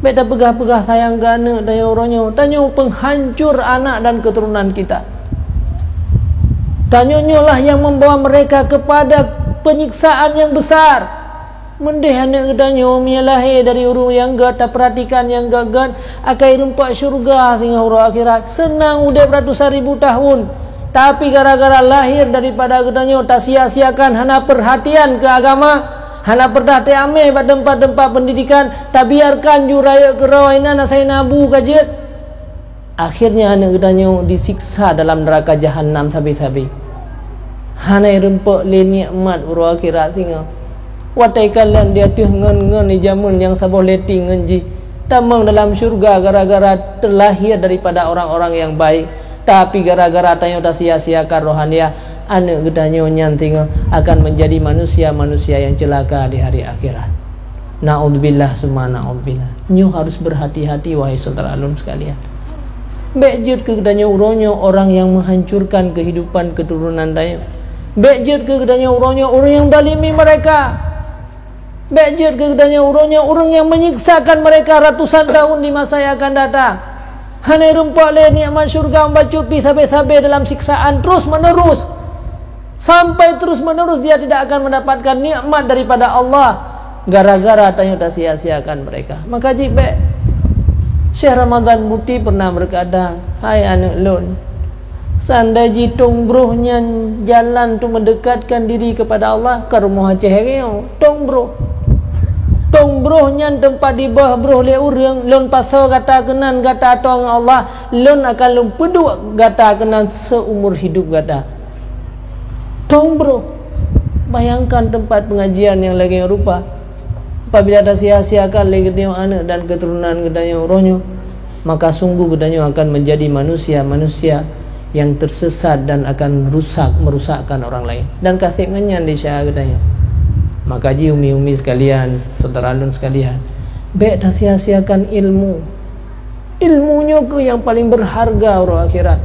Bék tapeugah-peugah sayang keu aneuëk tanyoe uroe nyoe, tanyoe penghancur anak dan keturunan kita. Tanyoe nyoe lah nyang membawa mereka kepada penyiksaan yang besar. Meudeh aneuëk geutanyoe meunyoe lahé dari ureuëng nyang gét, tapeuratikan nyang gét-gét, akai rumpok syeuruga singoh uroe akhirat. Seunang udeb ratusan ribu tahun, tapi gara-gara lahé daripada geutanyoe tasia-siakan, hana peurhatian keu agama, hana peureutah teuamé bak teumpat-teumpat peundidikan, tabiarkan ju rayeuk keudroe inan asai na bu ka jeuet. Akhirnya aneuëk geutanyoe disiksa dalam neuraka jahanam sabe-sabe. Hana irumpok lé nikmat uroe akhirat singoh. Watée kalon di ateueh ngon-ngon di jameun nyang saboh leti ngon jih, tamong dalam syeuruga gara-gara teulahé daripada orang-orang nyang baik. Tapi gara-gara tanyoe tasia-siakan rohaniah, aneuëk geutanyoe nyan singoh akan menjadi manusia-manusia nyang ceulaka di hari akhirat. Naudzubillah summa naudzubillah. Nyoe harus berhati-hati, wahai syedara lôn sekalian. Bék jeuet keu geutanyoe uroe nyoe orang nyang menghancurkan kehidupan keturunan tanyoe. Bék jeuet keu geutanyoe uroe nyoe orang nyang zalimi mereka. Bék jeuet keu geutanyoe uroe nyoe ureuëng nyang menyiksakan mereka ratusan tahun di masa yang akan datang. Hana irumpok lé nikmat syeuruga, membacut pih sabe-sabe dalam siksaan terus-menerus. Sampai terus-menerus dia tidak akan mendapatkan nikmat daripada Allah gara-gara tanyoe tasia-siakan mereka. Maka jih bék. Syekh Ramadan Buti pernah berkata, "Hai aneuëk lôn, seandai jih tông broh nyan jalan untuk mendekatkan diri kepada Allah, ka rumoh Aceh nyoe, tông broh. Tông broh nyan teumpat dibah broh lé ureuëng, lôn pasoe gata keunan gata atoe ngon Allah, lôn akan lôn peuduek gata keunan seumur hidup gata." Tông broh. Bayangkan teumpat pengajian nyang lagée rupa. Apabila tasia-siakan lé geutanyoe aneuëk dan keturunan geutanyoe uroe nyoe, maka sungguh geutanyoe akan menjadi manusia-manusia yang tersesat dan akan rusak, merusakkan orang lain. Dan ka sép ngon nyan di syedara geutanyoe. Maka jih umi-umi sekalian, syedara lôn sekalian, bék tasia-siakan ilmu. Ilmu nyoe keuh nyang paleng berharga uroe akhirat.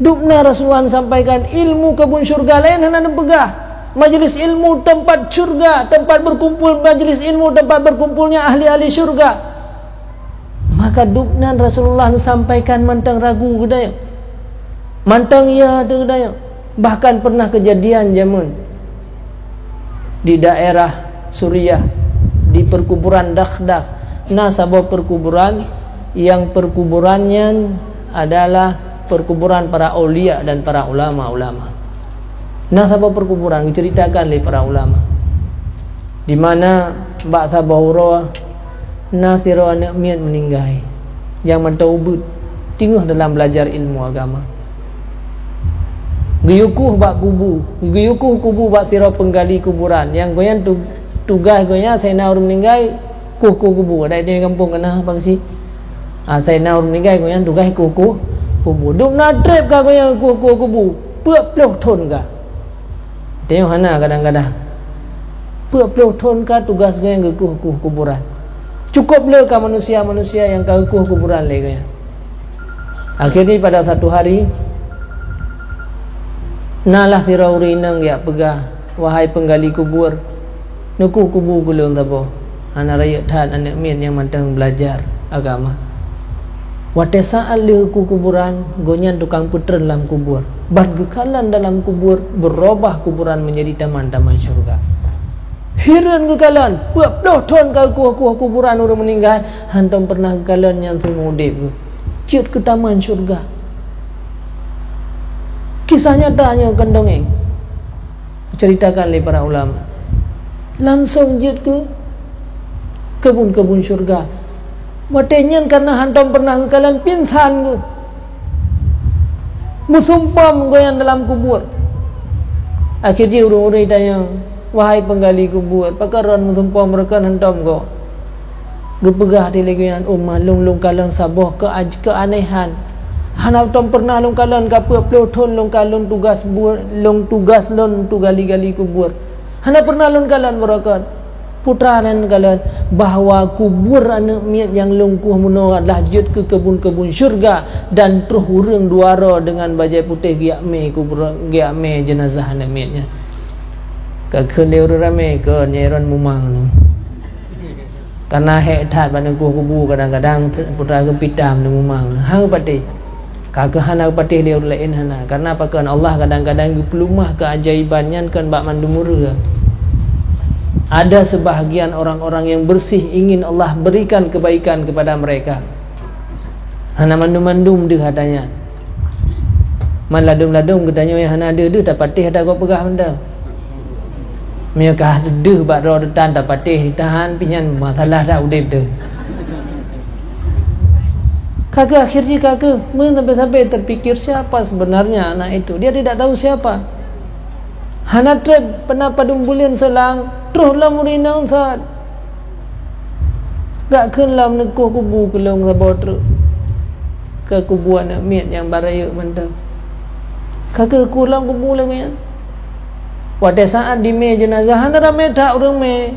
Dubna Rasulullah sampaikan, ilmu keubun syeuruga, laén hana neupeugah. Majlis ilmu tempat syeuruga, tempat berkumpul majlis ilmu, tempat berkumpulnya ahli-ahli syeuruga. Maka dubna Rasulullah sampaikan mantong ragu geutanyoe. Mantong ya teuh geutanyoe. Bahkan pernah kejadian jameun di daerah Suriah, di perkuburan Dakhdakh, na saboh perkuburan yang perkuburan nyan adalah perkuburan para aulia dan para ulama-ulama. Na saboh perkuburan diceritakan lé para ulama, di mana bak saboh uroe na sidroe aneuëk miet meuninggai nyang mantong ubit, teungoh dalam belajar ilmu agama. Geuyue kueh bak kubu, geuyue kueh kubu bak sidroe penggali kuburan nyang gobnyan tu-, tugaih gobnyan asai na ureuëng meuninggai kueh-kueh kubu. Adak di gampông ka na bak si. Asai na ureuëng meuninggai gobnyan tugaih kueh-kueh kubu. Dubna treb ka gobnyan kueh-kueh kubu, peuet ploh thon ka. Tanyoe hana kadang-kadang. Peuet ploh thon ka tugas gobnyan geukueh-kueh kuburan. Cukup le ka manusia-manusia nyang ka geukueh kuburan lé gobnyan. Akhirnya pada satu hari, nalah sidroe ureuëng inong geujak peugah, "Wahai penggali kubur, neukueh kubu keu lôn saboh." Hana rayeuk that aneuëk miet nyang mantong beulajar agama. Watée saát lheueh kueh kuburan, gobnyan tukang peutreun lam kubur. Ban geukalon dalam kubur, beurubah kuburan menjadi taman-taman syeuruga. Hireuen geukalon, peuet ploh thon ka geukueh-kueh kuburan ureuëng meuninggai, hántom pernah geukalon nyan seumeu udeb geuh. Jeuet keu taman syeuruga. Kisah nyata nyoe kon dongeng. Diceritakan lé para ulama. Langsong jeuet keu keubun-keubun syeuruga. Watée nyan kareuna hántom pernah geukalon, pingsan geuh. Meusumpom gobnyan dalam kubur. Akhé jih ureuëng-ureuëng tanyong, "Wahai penggali kubur, pakon droen meusumpom, pakon hántom gob?" Geupeugah lé gobnyan, "Oh ma, lôn, lôn kalon saboh keuaj-, keuanehan. Hántom pernah lôn kalon, ka peuet ploh thon lôn ka lôn tugas bu-, lôn tugas lôn tugali-gali kubur. Hana pernah lôn kalon baroekon." Putra nan kalon bahwa kubur aneuëk miet nyang lôn kueh meunoe adalah jeuet keu keubun-keubun syeuruga, dan troh ureuëng dua droe deungon bajée putéh geujak mé kubur, geujak mé jeunazah aneuëk miet nyan. Ka kheun lé ureuëng ramé, "Kon, nyan droen mumang nyoe." Kana hék that bak neukueh kubu, kadang-kadang putra geupitam neumumang. Hana geupatéh. Ka keuh hana geupatéh lé ureuëng laén hana. Karena pakon, Allah kadang-kadang geupeulumah keuajaiban nyan kon bak mandum ureuëng. Ada sebahagian orang-orang yang bersih ingin Allah berikan kebaikan kepada mereka. Hana mandum-mandum deuh ata nyan. Man ladum-ladum geutanyoe nyang hana deuh, deuh tapatéh ata gob peugah mantong. Meunyoe ka deuh bak droe teutan tapatéh, tahan pih nyan masalah that udeb teuh. Ka keuh akhir jih ka keuh, meunan sampai-sampai terpikir siapa sebenarnya anak itu. Dia tidak tahu siapa. Hana treb peuna padum buleuen seulang, troh lom ureuëng inong that. Gak kheun lom neukueh kubu keu lôn saboh treuk. Keu kubu aneuëk miet nyang barayek mantong. Ka keuh kueh lom kubu lagée nyan. Watée saát dimé jeunazah hana ramé that ureuëng mé.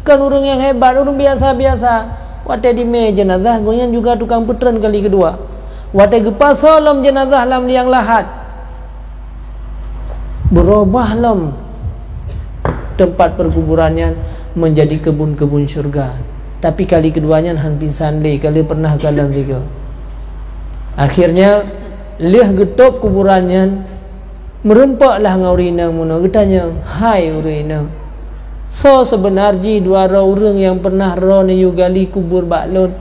Kon ureuëng nyang hebat, ureuëng biasa-biasa. Watée dimé jeunazah, gobnyan juga tukang peutreun kali keudua. Watée geupasoe lom jeunazah lam liang lahat, beurubah lom teumpat peukuburan nyan meunjadi keubun-keubun syeuruga. Tapi kali keudua nyan hán pingsan lé, ka lheueh pernah kalon sigoe. Akhirnya, lheueh geutôb kuburan nyan, meurumpok lah ngon ureuëng inong meunoe, geutanyong, "Hai ureuëng inong, soe seubeuna jih dua droe ureuëng nyang pernah droeneuh yue gali kubur bak lôn?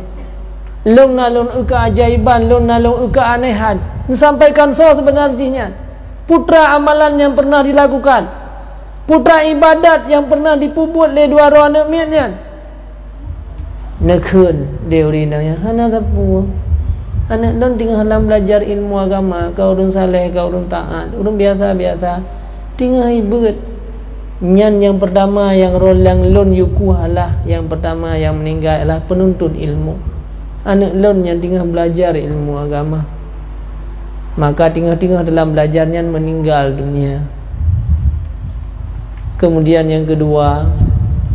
Lôn na lôn eu keuajaiban, lôn na lôn eu keuanehan. Neusampaikan soe seubeuna jih nyan? Peue treuk amalan nyang pernah dilakukan? Peue treuk iébadat nyang pernah jipeubuet lé dua droe aneuëk miet nyan?" Neukheun lé ureuëng inong nyan, "Hana sapeue. Aneuëk lôn teungoh lam beulajar ilmu agama, ka ureuëng saleh, ka ureuëng taát, ureuëng biasa-biasa. Teungoh ié beuet. Nyan nyang peurtama nyang ro-, nyang lôn yue kueh adalah, nyang peurtama nyang meuninggai adalah peununtut ilmu. Aneuëk lôn nyan teungoh beulajar ilmu agama. Maka teungoh-teungoh dalam beulajar nyan meuninggal dunia. Keumudian nyang keudua,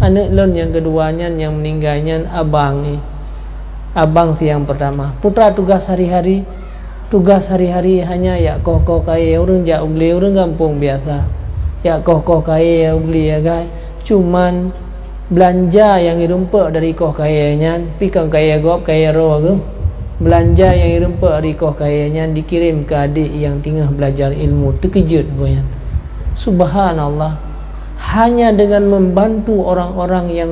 aneuëk lôn nyang keudua nyan nyang meuninggai nyan abang nyoe. Abang si nyang peurtama. Peue treuk tugaih hari-hari, tugaih hari-hari hanya jak koh-koh kayée, ureuëng jak u glé, ureuëng gampông biasa. Jak koh-koh kayée u glé, ya gai. Cuman, beulanja nyang irumpok dari koh kayée nyan, pih kon kayée gob, kayée droe geuh. Beulanja nyang irumpok dari koh kayée nyan dikirém keu adék nyang teungoh beulajar ilmu, teukeujot gobnyan. Subhanallah, hanya dengan membantu orang-orang yang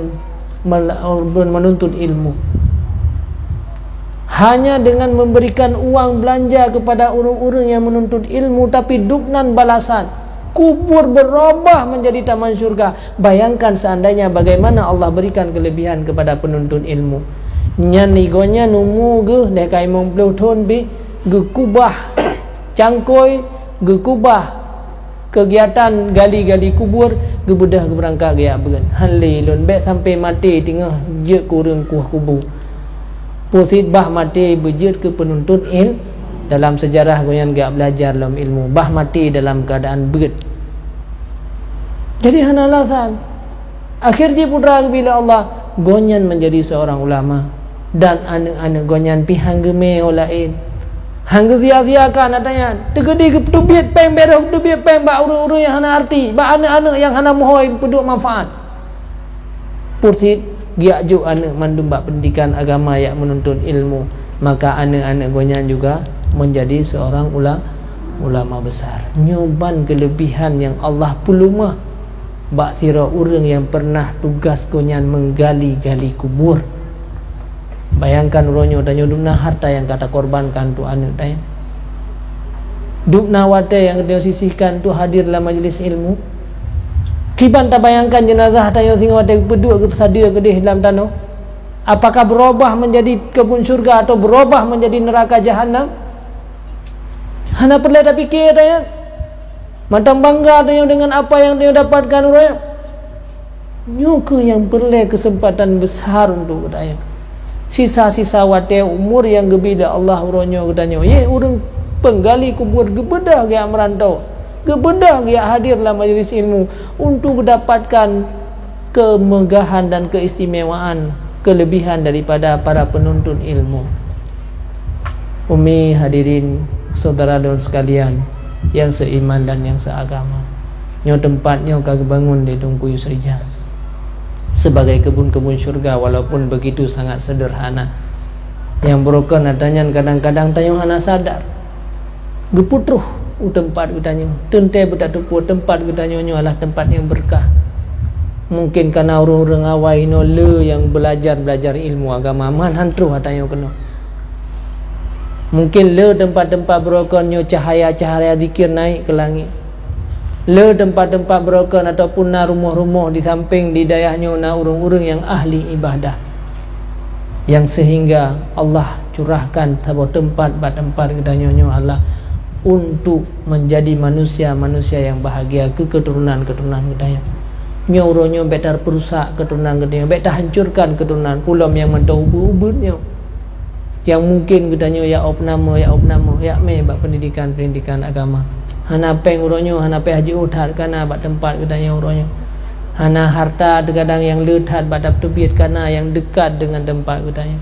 mel-, menuntut ilmu. Hanya dengan memberikan uang belanja kepada ureuëng-ureuëng nyang meununtut ilmu, tapi dubnan balasan, kubur berubah menjadi taman syurga. Bayangkan seandainya bagaimana Allah berikan kelebihan kepada penuntut ilmu. Nyan igoe nyan umu geuh lhée ka limong ploh thon pih, geukubah cangkôi, geukubah keugiatan gali-gali kubur, geubeudôh geubeurangkat geujak beuet. Hán lé lôn bék sampai maté teungoh jeuet keu ureuëng kueh kubu. Peue cit bah maté beujeuet keu peununtut il-, dalam seujarah gobnyan geujak beulajar lom ilmu, bah maté dalam keuadaan beuet. Jadi hana alasan. Akhé jih putra geubri lé Allah, gobnyan meunjadi seurang ulama. Dan aneuëk-aneuëk gobnyan pih hán geumé ho laén. Hán geusia-siakan ata nyan. Teukeudi geupeuteubiet péng, bék roh geupeuteubiet péng bak ureuëng-ureuëng nyang hana arti, bak aneuëk-aneuëk nyang hana meuhôi peuduek manfaat. Pursit geujak jok aneuëk mandum bak peundidikan agama, jak meununtut ilmu, maka aneuëk-aneuëk gobnyan juga meunjadi seurang ula-, ulama besar. Nyoe ban keuleubihan nyang Allah peulumah bak sidroe ureuëng nyang peureunah tugaih gobnyan meugali-gali kubur. Bayangkan uroe nyoe tanyoe dum na hareuta nyang ka takorbankan untuk aneuëk tanyoe. Dum na watée nyang tanyoe sisihkan untuk hadir lam majlis ilmu. Kiban tabayangkan jeunazah tanyoe singoh watée geupeuduek geupeusadeue keudeh lam tanoh. Apakah berubah menjadi kebun syurga atau berubah menjadi neraka jahanam? Hana peureulée tapike tanyoe. Mantong bangga tanyoe deungon apa nyang tanyoe dapatkan uroe nyoe. Nyoe kheueh nyang peureulée keuseumpatan besar untuk geutanyoe. Sisa-sisa watée umur nyang geubri lé Allah uroe nyoe geutanyoe, yeh ureuëng peunggali kubur geubeudôh geujak meuranto, geubeudôh geujak hadir lam majlis ilmu untuk geudapatkan kemegahan dan keistimewaan, kelebihan daripada para penuntut ilmu. Umi, hadirin, saudara lôn sekalian yang seiman dan yang seagama, nyoe teumpat nyoe ka geubangon lé Teungku Yusrijal sebagai keubun-keubun syurga, walaupun begitu sangat sederhana. Nyang beurokon atra nyan kadang-kadang tanyoe hana sadar. Geupeutroh u teumpat geutanyoe. Teuntée beutateupeue teumpat geutanyoe nyoe adalah teumpat nyang beureukat. Mungken kana ureuëng-ureuëng awai inoe le nyang beulajar-beulajar ilmu agama, man han troh atra nyoe keunoe. Mungken le teumpat-teumpat beurokon nyoe cahaya-cahaya zikir naik ke langit. Le teumpat-teumpat beurokon ataupun na rumoh-rumoh di sampéng di dayah nyoe na ureuëng-ureuëng nyang ahli ibadah. Nyang seuhingga Allah curahkan saboh teumpat bak teumpat geutanyoe nyoe Allah untuk menjadi manusia-manusia nyang bahagia keu keuturonan-keuturonan geutanyoe. Nyoe uroe nyoe bék tapeurusak keuturonan geutanyoe, bék tahancurkan keuturonan, peulom nyang mantong ubeuet-ubeuet nyoe. Nyang mungken geutanyoe jak opname, jak opname, jak mé bak peundidikan-peundidikan agama. Hana péng uroe nyoe, hana péng haji that kana bak teumpat geutanyoe uroe nyoe. Hana harta teugadang nyang le that bak tapeubiet kana nyang dekat deungon teumpat geutanyoe.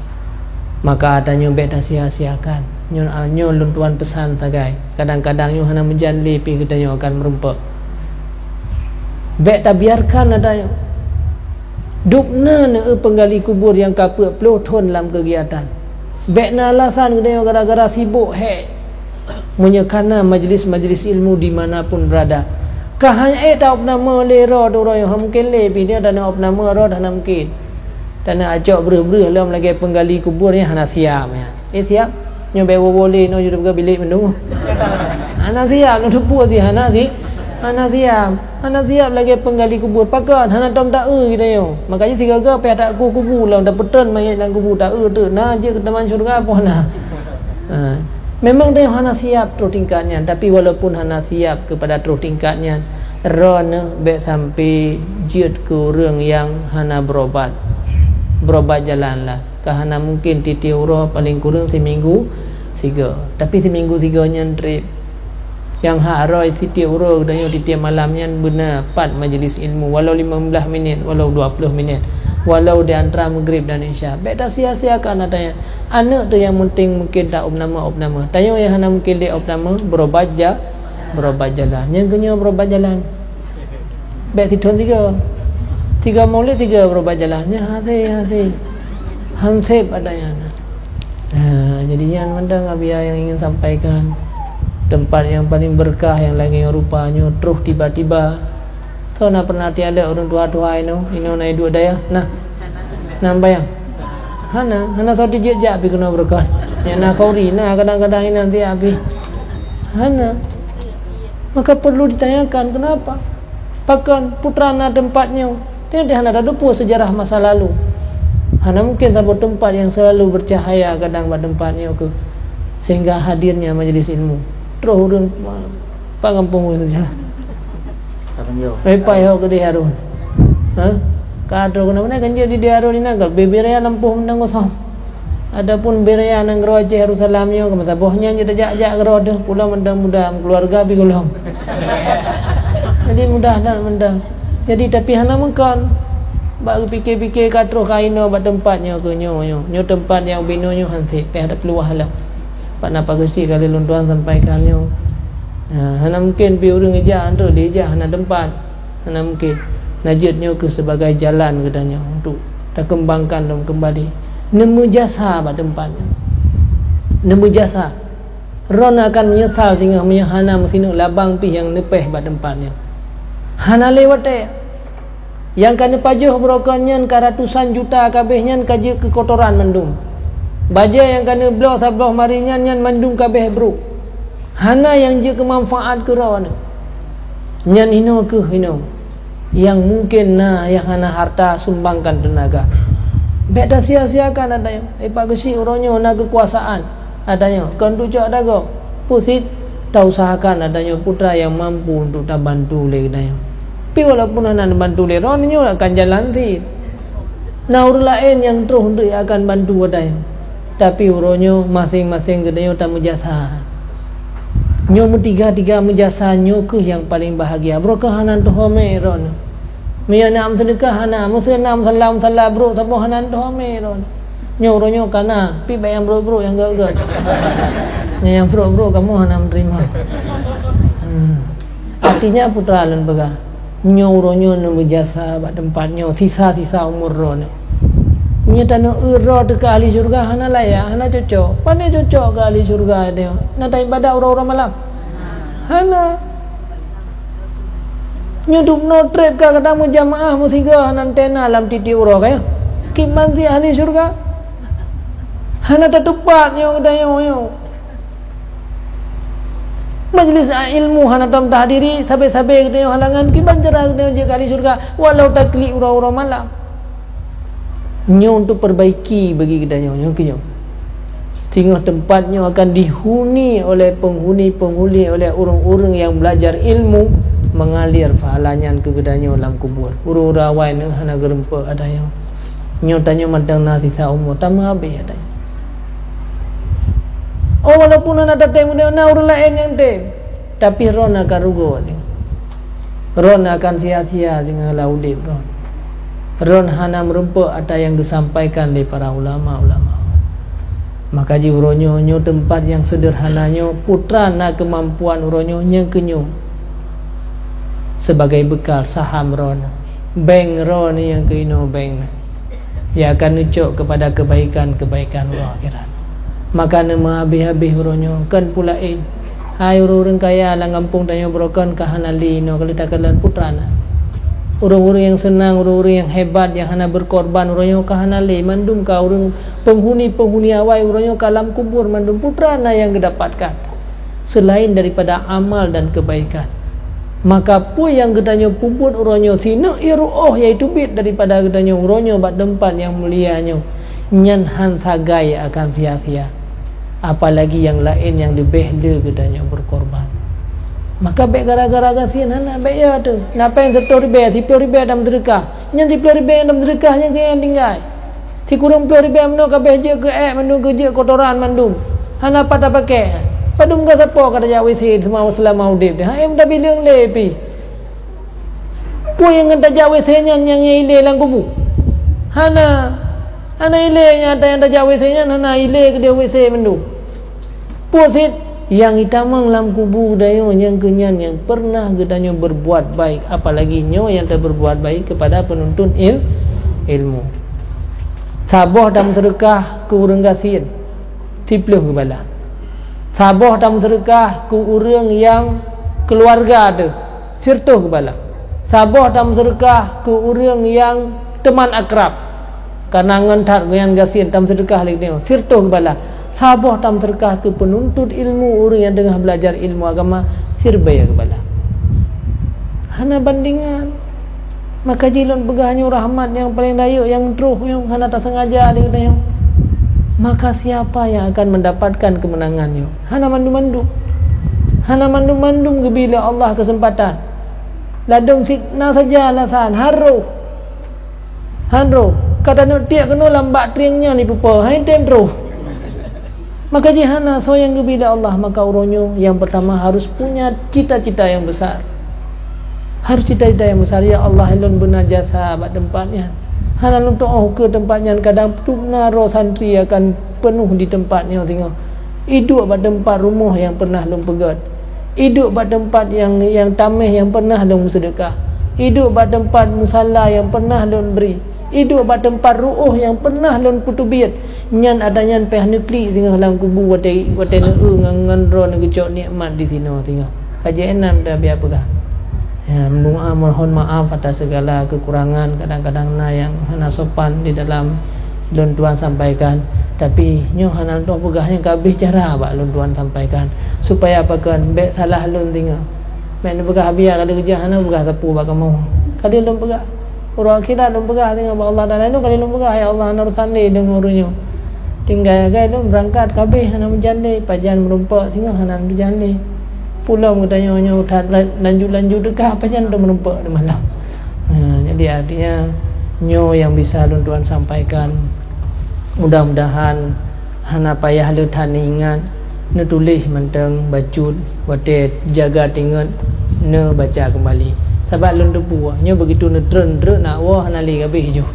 Maka tanyoe bék tasia-siakan. Nyoe, nyoe lôn tuan peusan sagai. Kadang-kadang nyoe hana meujan lé pih geutanyoe akan meurumpok. Bék tabiarkan atra nyoe. Dubna neu peunggali kubur nyang ka peuet ploh thon lam keugiatan. Bék na alasan geutanyoe gara-gara sibok hék. Meunyoe kana majlis-majlis ilmu di mana pun berada, ka hana ék ta opname lé rot uroe nyoe, hana mungken lé pih nyoe tana opname rot, hana mungken. Tana acok breuh-breuh lom lagée peunggali kubur nyang hana siap nyan. Eh, siap? Nyoe bék woe-woe lé nyoe jeuet peugah bilék meundueng. Hana siap, nyoe teupeue sih hana sih. Hana siap. Hana siap lagée peunggali kubur. Pakon hana tom ta-eu geutanyoe. Makajih sigoe-goe payah taku kubu lom, tapeutreun mayét lam kubu, ta-eu teuk na jeuet keu taman syeuruga poh na. Ha. Memang tanyoe hana siap troh tingkat nyan, tapi walaupun hana siap keupada troh tingkat nyan, droeneuh bék sampai jeuet keu ureuëng nyang hana berobat. Berobat jalanlah. Ka hana mungken tieb-tieb uroe, paleng kureueng siminggu sigoe. Tapi siminggu sigoe nyan treb. Nyang hak rhoi sitieb uroe geutanyoe tieb-tieb malam nyan beuna pat majlis ilmu, walau limong blaih minét, walau dua ploh minét, walau di antara Maghrib dan Isya. Bék tasia-siakan atra nyan. Aneuëk teuh nyang penting mungken ta opname-opname. Tanyoe nyang hana mungken lé opname, berobat ja-, berobat jalan. Nyang keunyoe berobat jalan. Bék sithon tiga. Tiga maulid tiga berobat jalan. Nyan hase, hase. Hansép atra nyan. Ha, jadi nyan mantong Abiya nyang ingin sampaikan. Teumpat nyang paling beureukat nyang lagée nyoe rupa nyoe troh tiba-tiba. Soe na pernah tialek ureuëng tuha-tuha inoe, inoe na iduek dayah? Nah. Na bayang? Hana, hana soe tijak-jak pi keunoe beureukat. Nyang na khauri, na kadang-kadang inan tiak pi. Hana. Maka perlu ditanyakan kenapa? Pakon putra na teumpat nyoe? Teuntée hana tateupeue seujarah masa lalu. Hana mungken saboh teumpat nyang selalu bercahaya kadang bak teumpat nyoe keuh, sehingga hadirnya majlis ilmu. Troh ureuëng pa gampông ureuëng seujarah. Salam yo. Lepai ho keudeh Harun. Ha? Ka troh keunoe meunan kan jeuet di Harun inan ka bebera lampôh mantong kosong. Adapun Berea nanggroe Aceh Yerusalem nyoe, masa boh nyan jeuet tajak-jak keudroe deuh, pulo mantong muda, keuluwarga pi gohlom. Jadi mudah that mantong. Jadi tapi hana meukon. Bak geupike-pike ka troh ka inoe bak teumpat nyoe keuh nyoe, nyoe. Nyoe teumpat nyang ubinoe nyoe hansét, payah tapeuluwah lom. Pat na pageusik kali lôn tuan sampaikan nyoe. Ha, hana mungken pi ureuëng ijak, antu dijak hana teumpat. Hana mungken. Najeuet nyoe keuh sebagai jalan geutanyoe untuk takeumbangkan lom keumbali. Neumeujasa bak teumpat nyoe. Neumeujasa. Droeneuh akan meunyeusal singoh meunyoe hana meusineuk labang pih nyang neupéh bak teumpat nyoe. Hana lé watée. Nyang ka neupajoh beurokon nyan ka ratusan juta kabeh nyan ka jeuet keu kotoran mandum. Bajée nyang ka neubloe sabloh mari nyan, nyan mandum kabeh brok. Hana nyang jeuet keu manfaat keu droeneuh. Nyan inoe keuh inoe. Nyang mungken na nyang hana harta, sumbangkan teunaga. Bék tasia-siakan atra nyoe. Eh, pat geusyik uroe nyoe na keukuasaan atra nyoe, kon tucok dagoe. Peusit tausahakan atra nyoe putra nyang mampu untuk tabantu lé geutanyoe. Pi walaupun hana neubantu lé droeneuh, nyoe akan jalan cit. Na ureuëng laén nyang troh untuk akan bantu atra nyoe. Tapi uroe nyoe maséng-maséng geutanyoe tameujasa. Nyoe meutiga-tiga meujasa nyoe keuh nyang paleng bahagia. Beurokon hana teuhomé droeneuh. Meunyoe na meuseudeukah hana, meuseu na musala-musala brok saboh hana, toh ame lôn. Nyoe uroe nyoe ka na, pih bak nyang brok-brok nyang gét-gét. Nyang brok-brok kamoe hana meuteurimong. Hmm. Artinya, putra lôn peugah, nyoe uroe nyoe neumeujasa bak teumpat nyoe sisa-sisa umu droeneuh. Meunyoe tanoh eu droe teuka ahli syurga, hana layak, hana cocok. Pane cocok keu ahli syurga nyoe? Na taibadat uroe-uroe malam? Hana. Nyoe dubnoe treb ka gata meujamaah meusigoe hana tena lam tieb-tieb uroe, ka nyo? Kiban si ahli syurga? Hana tatupat nyoe geutanyoe nyoe. Majlis ilmu hana tom tahdiri, sabe-sabe geutanyoe halangan, kiban cara geutanyoe jeuet keu ahli syurga, walau taklik uroe-uroe malam. Nyoe untuk perbaiki bagi geutanyoe, nyoe keu nyoe. Singoh teumpat nyoe akan dihuni oleh penghuni-penghuni, oleh ureuëng-ureuëng nyang belajar ilmu, mengalir pahala nyan keu geutanyoe lam kubur. Ureuëng-ureuëng awai nyoe hana geureumpok ata nyoe. Nyoe tanyoe mantong na sisa umu, tameuhabéh ata nyoe. Oh, walaupun hana tatem, na ureuëng laén nyang tem. Tapi droen akan rugoe singoh. Droen akan sia-sia singoh lam udeb droen. Droen hana meureumpok ata nyang geusampaikan lé para ulama-ulama. Maka jih uroe nyoe, nyoe teumpat nyang seudeurhana nyoe, putra na keumampuan uroe nyoe nyang keu nyoe. Sebagai bekal saham droen. Bank droen nyang keu inoe bank. Ia akan neucok keupada keubaikan-keubaikan uroe akhirat. Maka neumeuhabéh-habéh uroe nyoe, kon peue laén. Hai ureuëng-ureuëng kaya lam gampông tanyoe baroe kon ka hana lé inoe ka lheueh takalon putra na. Ureuëng-ureuëng nyang seunang, ureuëng-ureuëng nyang hebat, nyang hana beukorban uroe nyoe ka hana lé. Mandum ka ureuëng penghuni-penghuni awai uroe nyoe ka lam kubur, mandum putra na nyang geudapatkan. Selain daripada amal dan kebaikan. Maka peue nyang geutanyoe peubuet uroe nyoe sineuk ié ruoh nyang teubiet daripada geutanyoe uroe nyoe bak teumpat nyang mulia nyoe, nyan han sagai akan sia-sia. Apalagi nyang laén nyang leubeh le geutanyoe beukorban. Maka bék gara-gara gasien hana, bék ya teuh. Na péng siratoh ribée, siplôh ribée tameuseudeukah. Nyan siplôh ribée nyang tameuseudeukah nyan keuh nyang tinggai. Sikureueng plôh ribée meunoe ka abéh jeuet keu ék mandum, keu jeuet kotoran mandum. Hana pat tapakék. Padum ka sapo ka tajak WC seulama, seulama udeb teuh. Hai, meutabeudeung lé pih. Peue nyang ngon tajak WC nyan nyang ilé lam kubu? Hana. Hana ilé, nyata nyang tajak WC nyan hana ilé keudéh WC mandum. Peue cit nyang jitamong lam kubu geutanyoe nyang keu nyan nyang pernah geutanyoe berbuat baik, apalagi nyoe nyang taberbuat baik kepada penuntut il-, ilmu. Saboh tameuseudeukah keu ureuëng gasien, siplôh geubalah. Saboh tameuseudeukah keu ureuëng nyang keuluwarga teuh, siratoh geubalah. Saboh tameuseudeukah keu ureuëng nyang teuman akrab, kareuna ngon that geuhnyan gasien tameuseudeukah lé geutanyoe, siratoh geubalah. Saboh tameuseudeukah keu penuntut ilmu, ureuëng nyang teungoh belajar ilmu agama, siribée geubalah. Hana bandingan. Maka jih lôn peugah nyoe rahmat nyang paleng rayeuk nyang troh nyoe hana tasengaja lé geutanyoe. Maka siapa yang akan mendapatkan kemenangan nyoe? Hana mandum-mandum. Hana mandum-mandum geubri lé Allah keuseumpatan. Ladôm cit na saja alasan, han roh. Han roh. Ka taneuk tiek keunoe lam bak trieng nyan ipeupo, han tem troh. Maka jih hana soe nyang geubri lé Allah, maka uroe nyoe nyang pertama harus punya cita-cita yang besar. Harus cita-cita yang besar, "Ya Allah, lôn beuna jasa bak teumpat nyan. Hana lôn tu'oh keu teumpat nyan, kadang peutup na droe santri akan peunoh di teumpat nyoe singoh. Iduek bak teumpat rumoh nyang pernah lôn peugét. Iduek bak teumpat nyang, nyang tameh nyang pernah lôn meuseudeukah. Iduek bak teumpat musala nyang pernah lôn bri. Iduek bak teumpat ruoh nyang pernah lôn peuteubiet." Nyan ata nyan pih neuklik singoh lam kubu watée, watée neueu ngon, ngon droe neugeucok nikmat disinoe singoh. Ka jeuet inan tabiat peugah. Ya, mendoa mohon maaf atas segala kekurangan, kadang-kadang na nyang hana sopan di dalam lôn tuan sampaikan. Tapi nyoe hana lôn peugah nyang ka abéh cara bak lôn tuan sampaikan. Supaya apa kan, bék salah lôn singoh. Bék neupeugah, "Biar ka lheueh geujak hana peugah sapeue bak kamoe." Ka lheueh lôn peugah. Uroe akhirat lôn peugah singoh bak Allah Taala, nyoe ka lheueh lôn peugah, "Ya Allah, hana urusan lé deungon ureuëng nyoe. Tinggai agée lôn beurangkat ka abéh hana meujan lé, pajan meurumpok singoh hana meujan lé. Pulom geutanyoe nyoe that lanjut-lanjut teuka, pajan teuh meurumpok di malam." Ha, jadi artinya nyoe nyang bisa lôn tuan sampaikan. Mudah-mudahan hana payah lé that neuingat, neutuléh mantong bacut, watée jaga tingat neubaca keumbali. Sabab lôn teupeu, nyoe begitu neutreun treuk nak woe hana lé gabeh ju.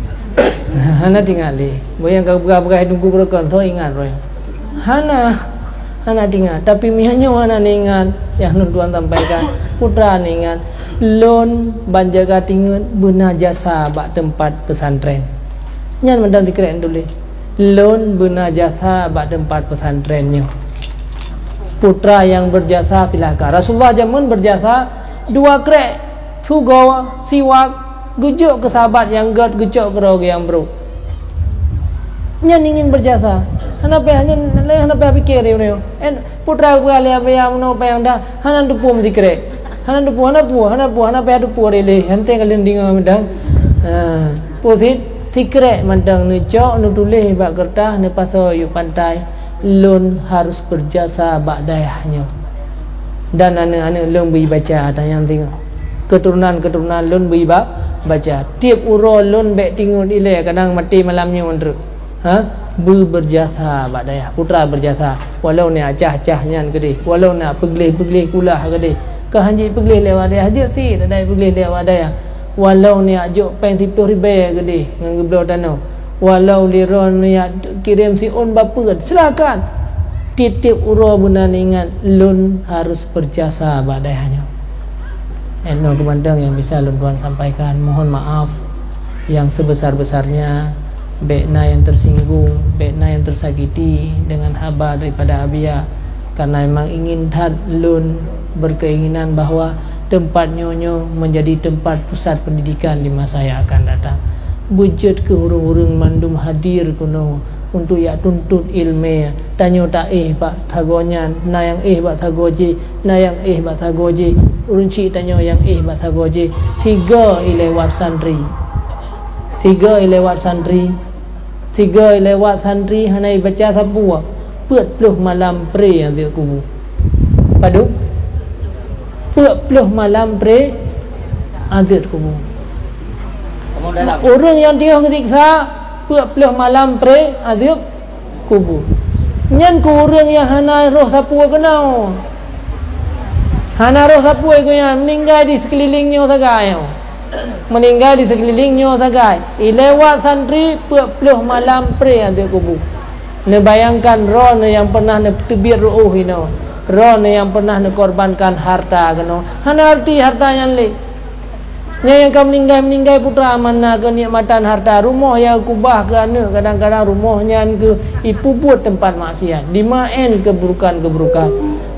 Hana tingat lé. Boh nyang ka peugah-peugah Teungku Beurokon, soe ingat roh nyoe? Hana, hana tingat. Tapi meunyoe nyoe hana ingat, nyang lôn tuan sampaikan, putra ingat, lôn ban jaga tingeut beuna jasa bak teumpat pesantren. Nyan mantong sikrek tuléh. Lôn beuna jasa bak teumpat pesantren nyoe. Putra nyang berjasa, silakan. Rasulullah jameun berjasa dua krek sugoe, siwak, geujok keu sahabat nyang gét, geucok keudroe nyang brok. Nyan ingin berjasa. Hana payah, nyan hana payah pikir, eh, putra geupeugah lé Abuya meunoe payah dah, hana teupeu meusikrek. Hana teupeu, hana peue, hana peue, hana payah teupeu lé, hana teuka lôn deungoe mantong. Ha, peue cit? Sikrek mantong neucok, neutuléh bak keureutah, neupasoe yue pantai, "Lôn harus berjasa bak dayah nyoe. Dan aneuëk-aneuëk lôn bri baca, tanyong singoh. Keuturonan-keuturonan lôn bri ba-, baca. Tieb uroe lôn bék tingeut ilée, kadang maté malam nyoe treuk." Ha? Beu berjasa bak dayah, putra berjasa. Walau neujak cah-cah nyan keudeh, walau neujak peugleh-peugleh kulah keudeh, ka hanjeuet peugleh lé awak dayah, jeuet cit dayah peugleh lé awak dayah. Walau neujak jok péng siplôh ribée keudeh ngon geubloe tanoh, walau lé droeneuh neujak kirém siôn bapeue, silakan. Tieb-tieb uroe beuna ingat, lôn harus berjasa bak dayah nyoe. Nyoe keumantong nyang bisa lôn tuan sampaikan. Mohon maaf yang sebesar-besarnya, bék na nyang tersinggung, bék na nyang tersakiti dengan haba daripada Abuya, karena memang ingin that lôn berkeinginan bahwa tempat nyoe nyoe menjadi tempat pusat pendidikan di masa yang akan datang. Beujeuet keu ureuëng-ureuëng mandum hadir keunoe untuk jak tuntot iéleumé. Tanyoe taéh bak sagoe nyan, na nyang éh bak sagoe jih, na nyang éh bak sagoe jih, ureuëng chik tanyoe nyang éh bak sagoe jih, sigoe ilewat santri. Sigoe ilewat santri. Sigoe ilewat santri hana ibaca sapeue, peuet ploh malam pré azeueb kubu. Padub? Peuet ploh malam pré azeueb kubu. Ureuëng nyang teungoh geusiksa, peuet ploh malam pré azeueb kubu. Nyan keu ureuëng nyang hana roh sapeue keunoe. Hana roh sapeue keu nyan, meuninggai di seukeuliléng nyoe sagai. Meuninggai di seukeuliléng nyoe sagai. Ilewat santri peuet ploh malam pré azeueb kubu. Neubayangkan droeneuh nyang pernah neuteubiet ruôh inoe, droeneuh nyang pernah neukorbankan harta keunoe. Hana arti harta nyan lé. Nyan nyang ka meuninggai-meuninggai putra, mana keunikmatan harta, rumoh nyang kubah keu aneuëk, kadang-kadang rumoh nyan keu ipubuet teumpat maksiat, dimaén keuburukan-keuburukan.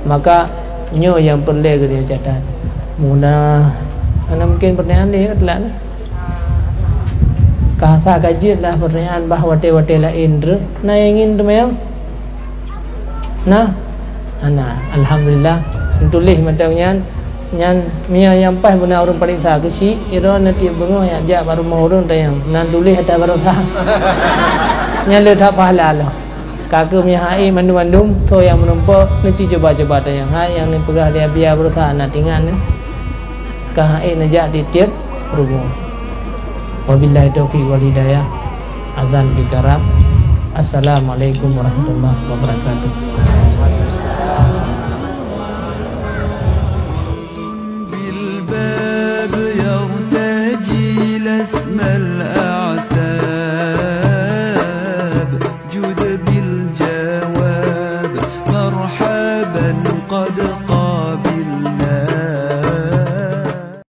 Maka nyoe nyang peureulée keu catat. Muna, hana mungkin pertanyaan lé, teulat. Ka sa ka jeuet lah pertanyaan bah watée-watée laén treuk. Na nyang ingin teumanyong? Nah, hana. Alhamdulillah. Tuléh mantong nyan, nyan meunyoe nyang paih beuna ureuëng paréksa keuchik, droeneuh tieb beungoh jak bak rumoh ureuëng tanyong, nan tuléh ata baroesa. Nyan le that pahala lom. Ka keuh meunyoe hana mandum-mandum, soe nyang meurumpok, neuci cuba-cuba tanyong. Hai nyang neupeugah lé Abuya baroesa na tingan nyoe. Ka hana neujak tieb-tieb rumoh. Wabillahi taufiq wal hidayah. Azan bikarab. Assalamualaikum warahmatullahi wabarakatuh.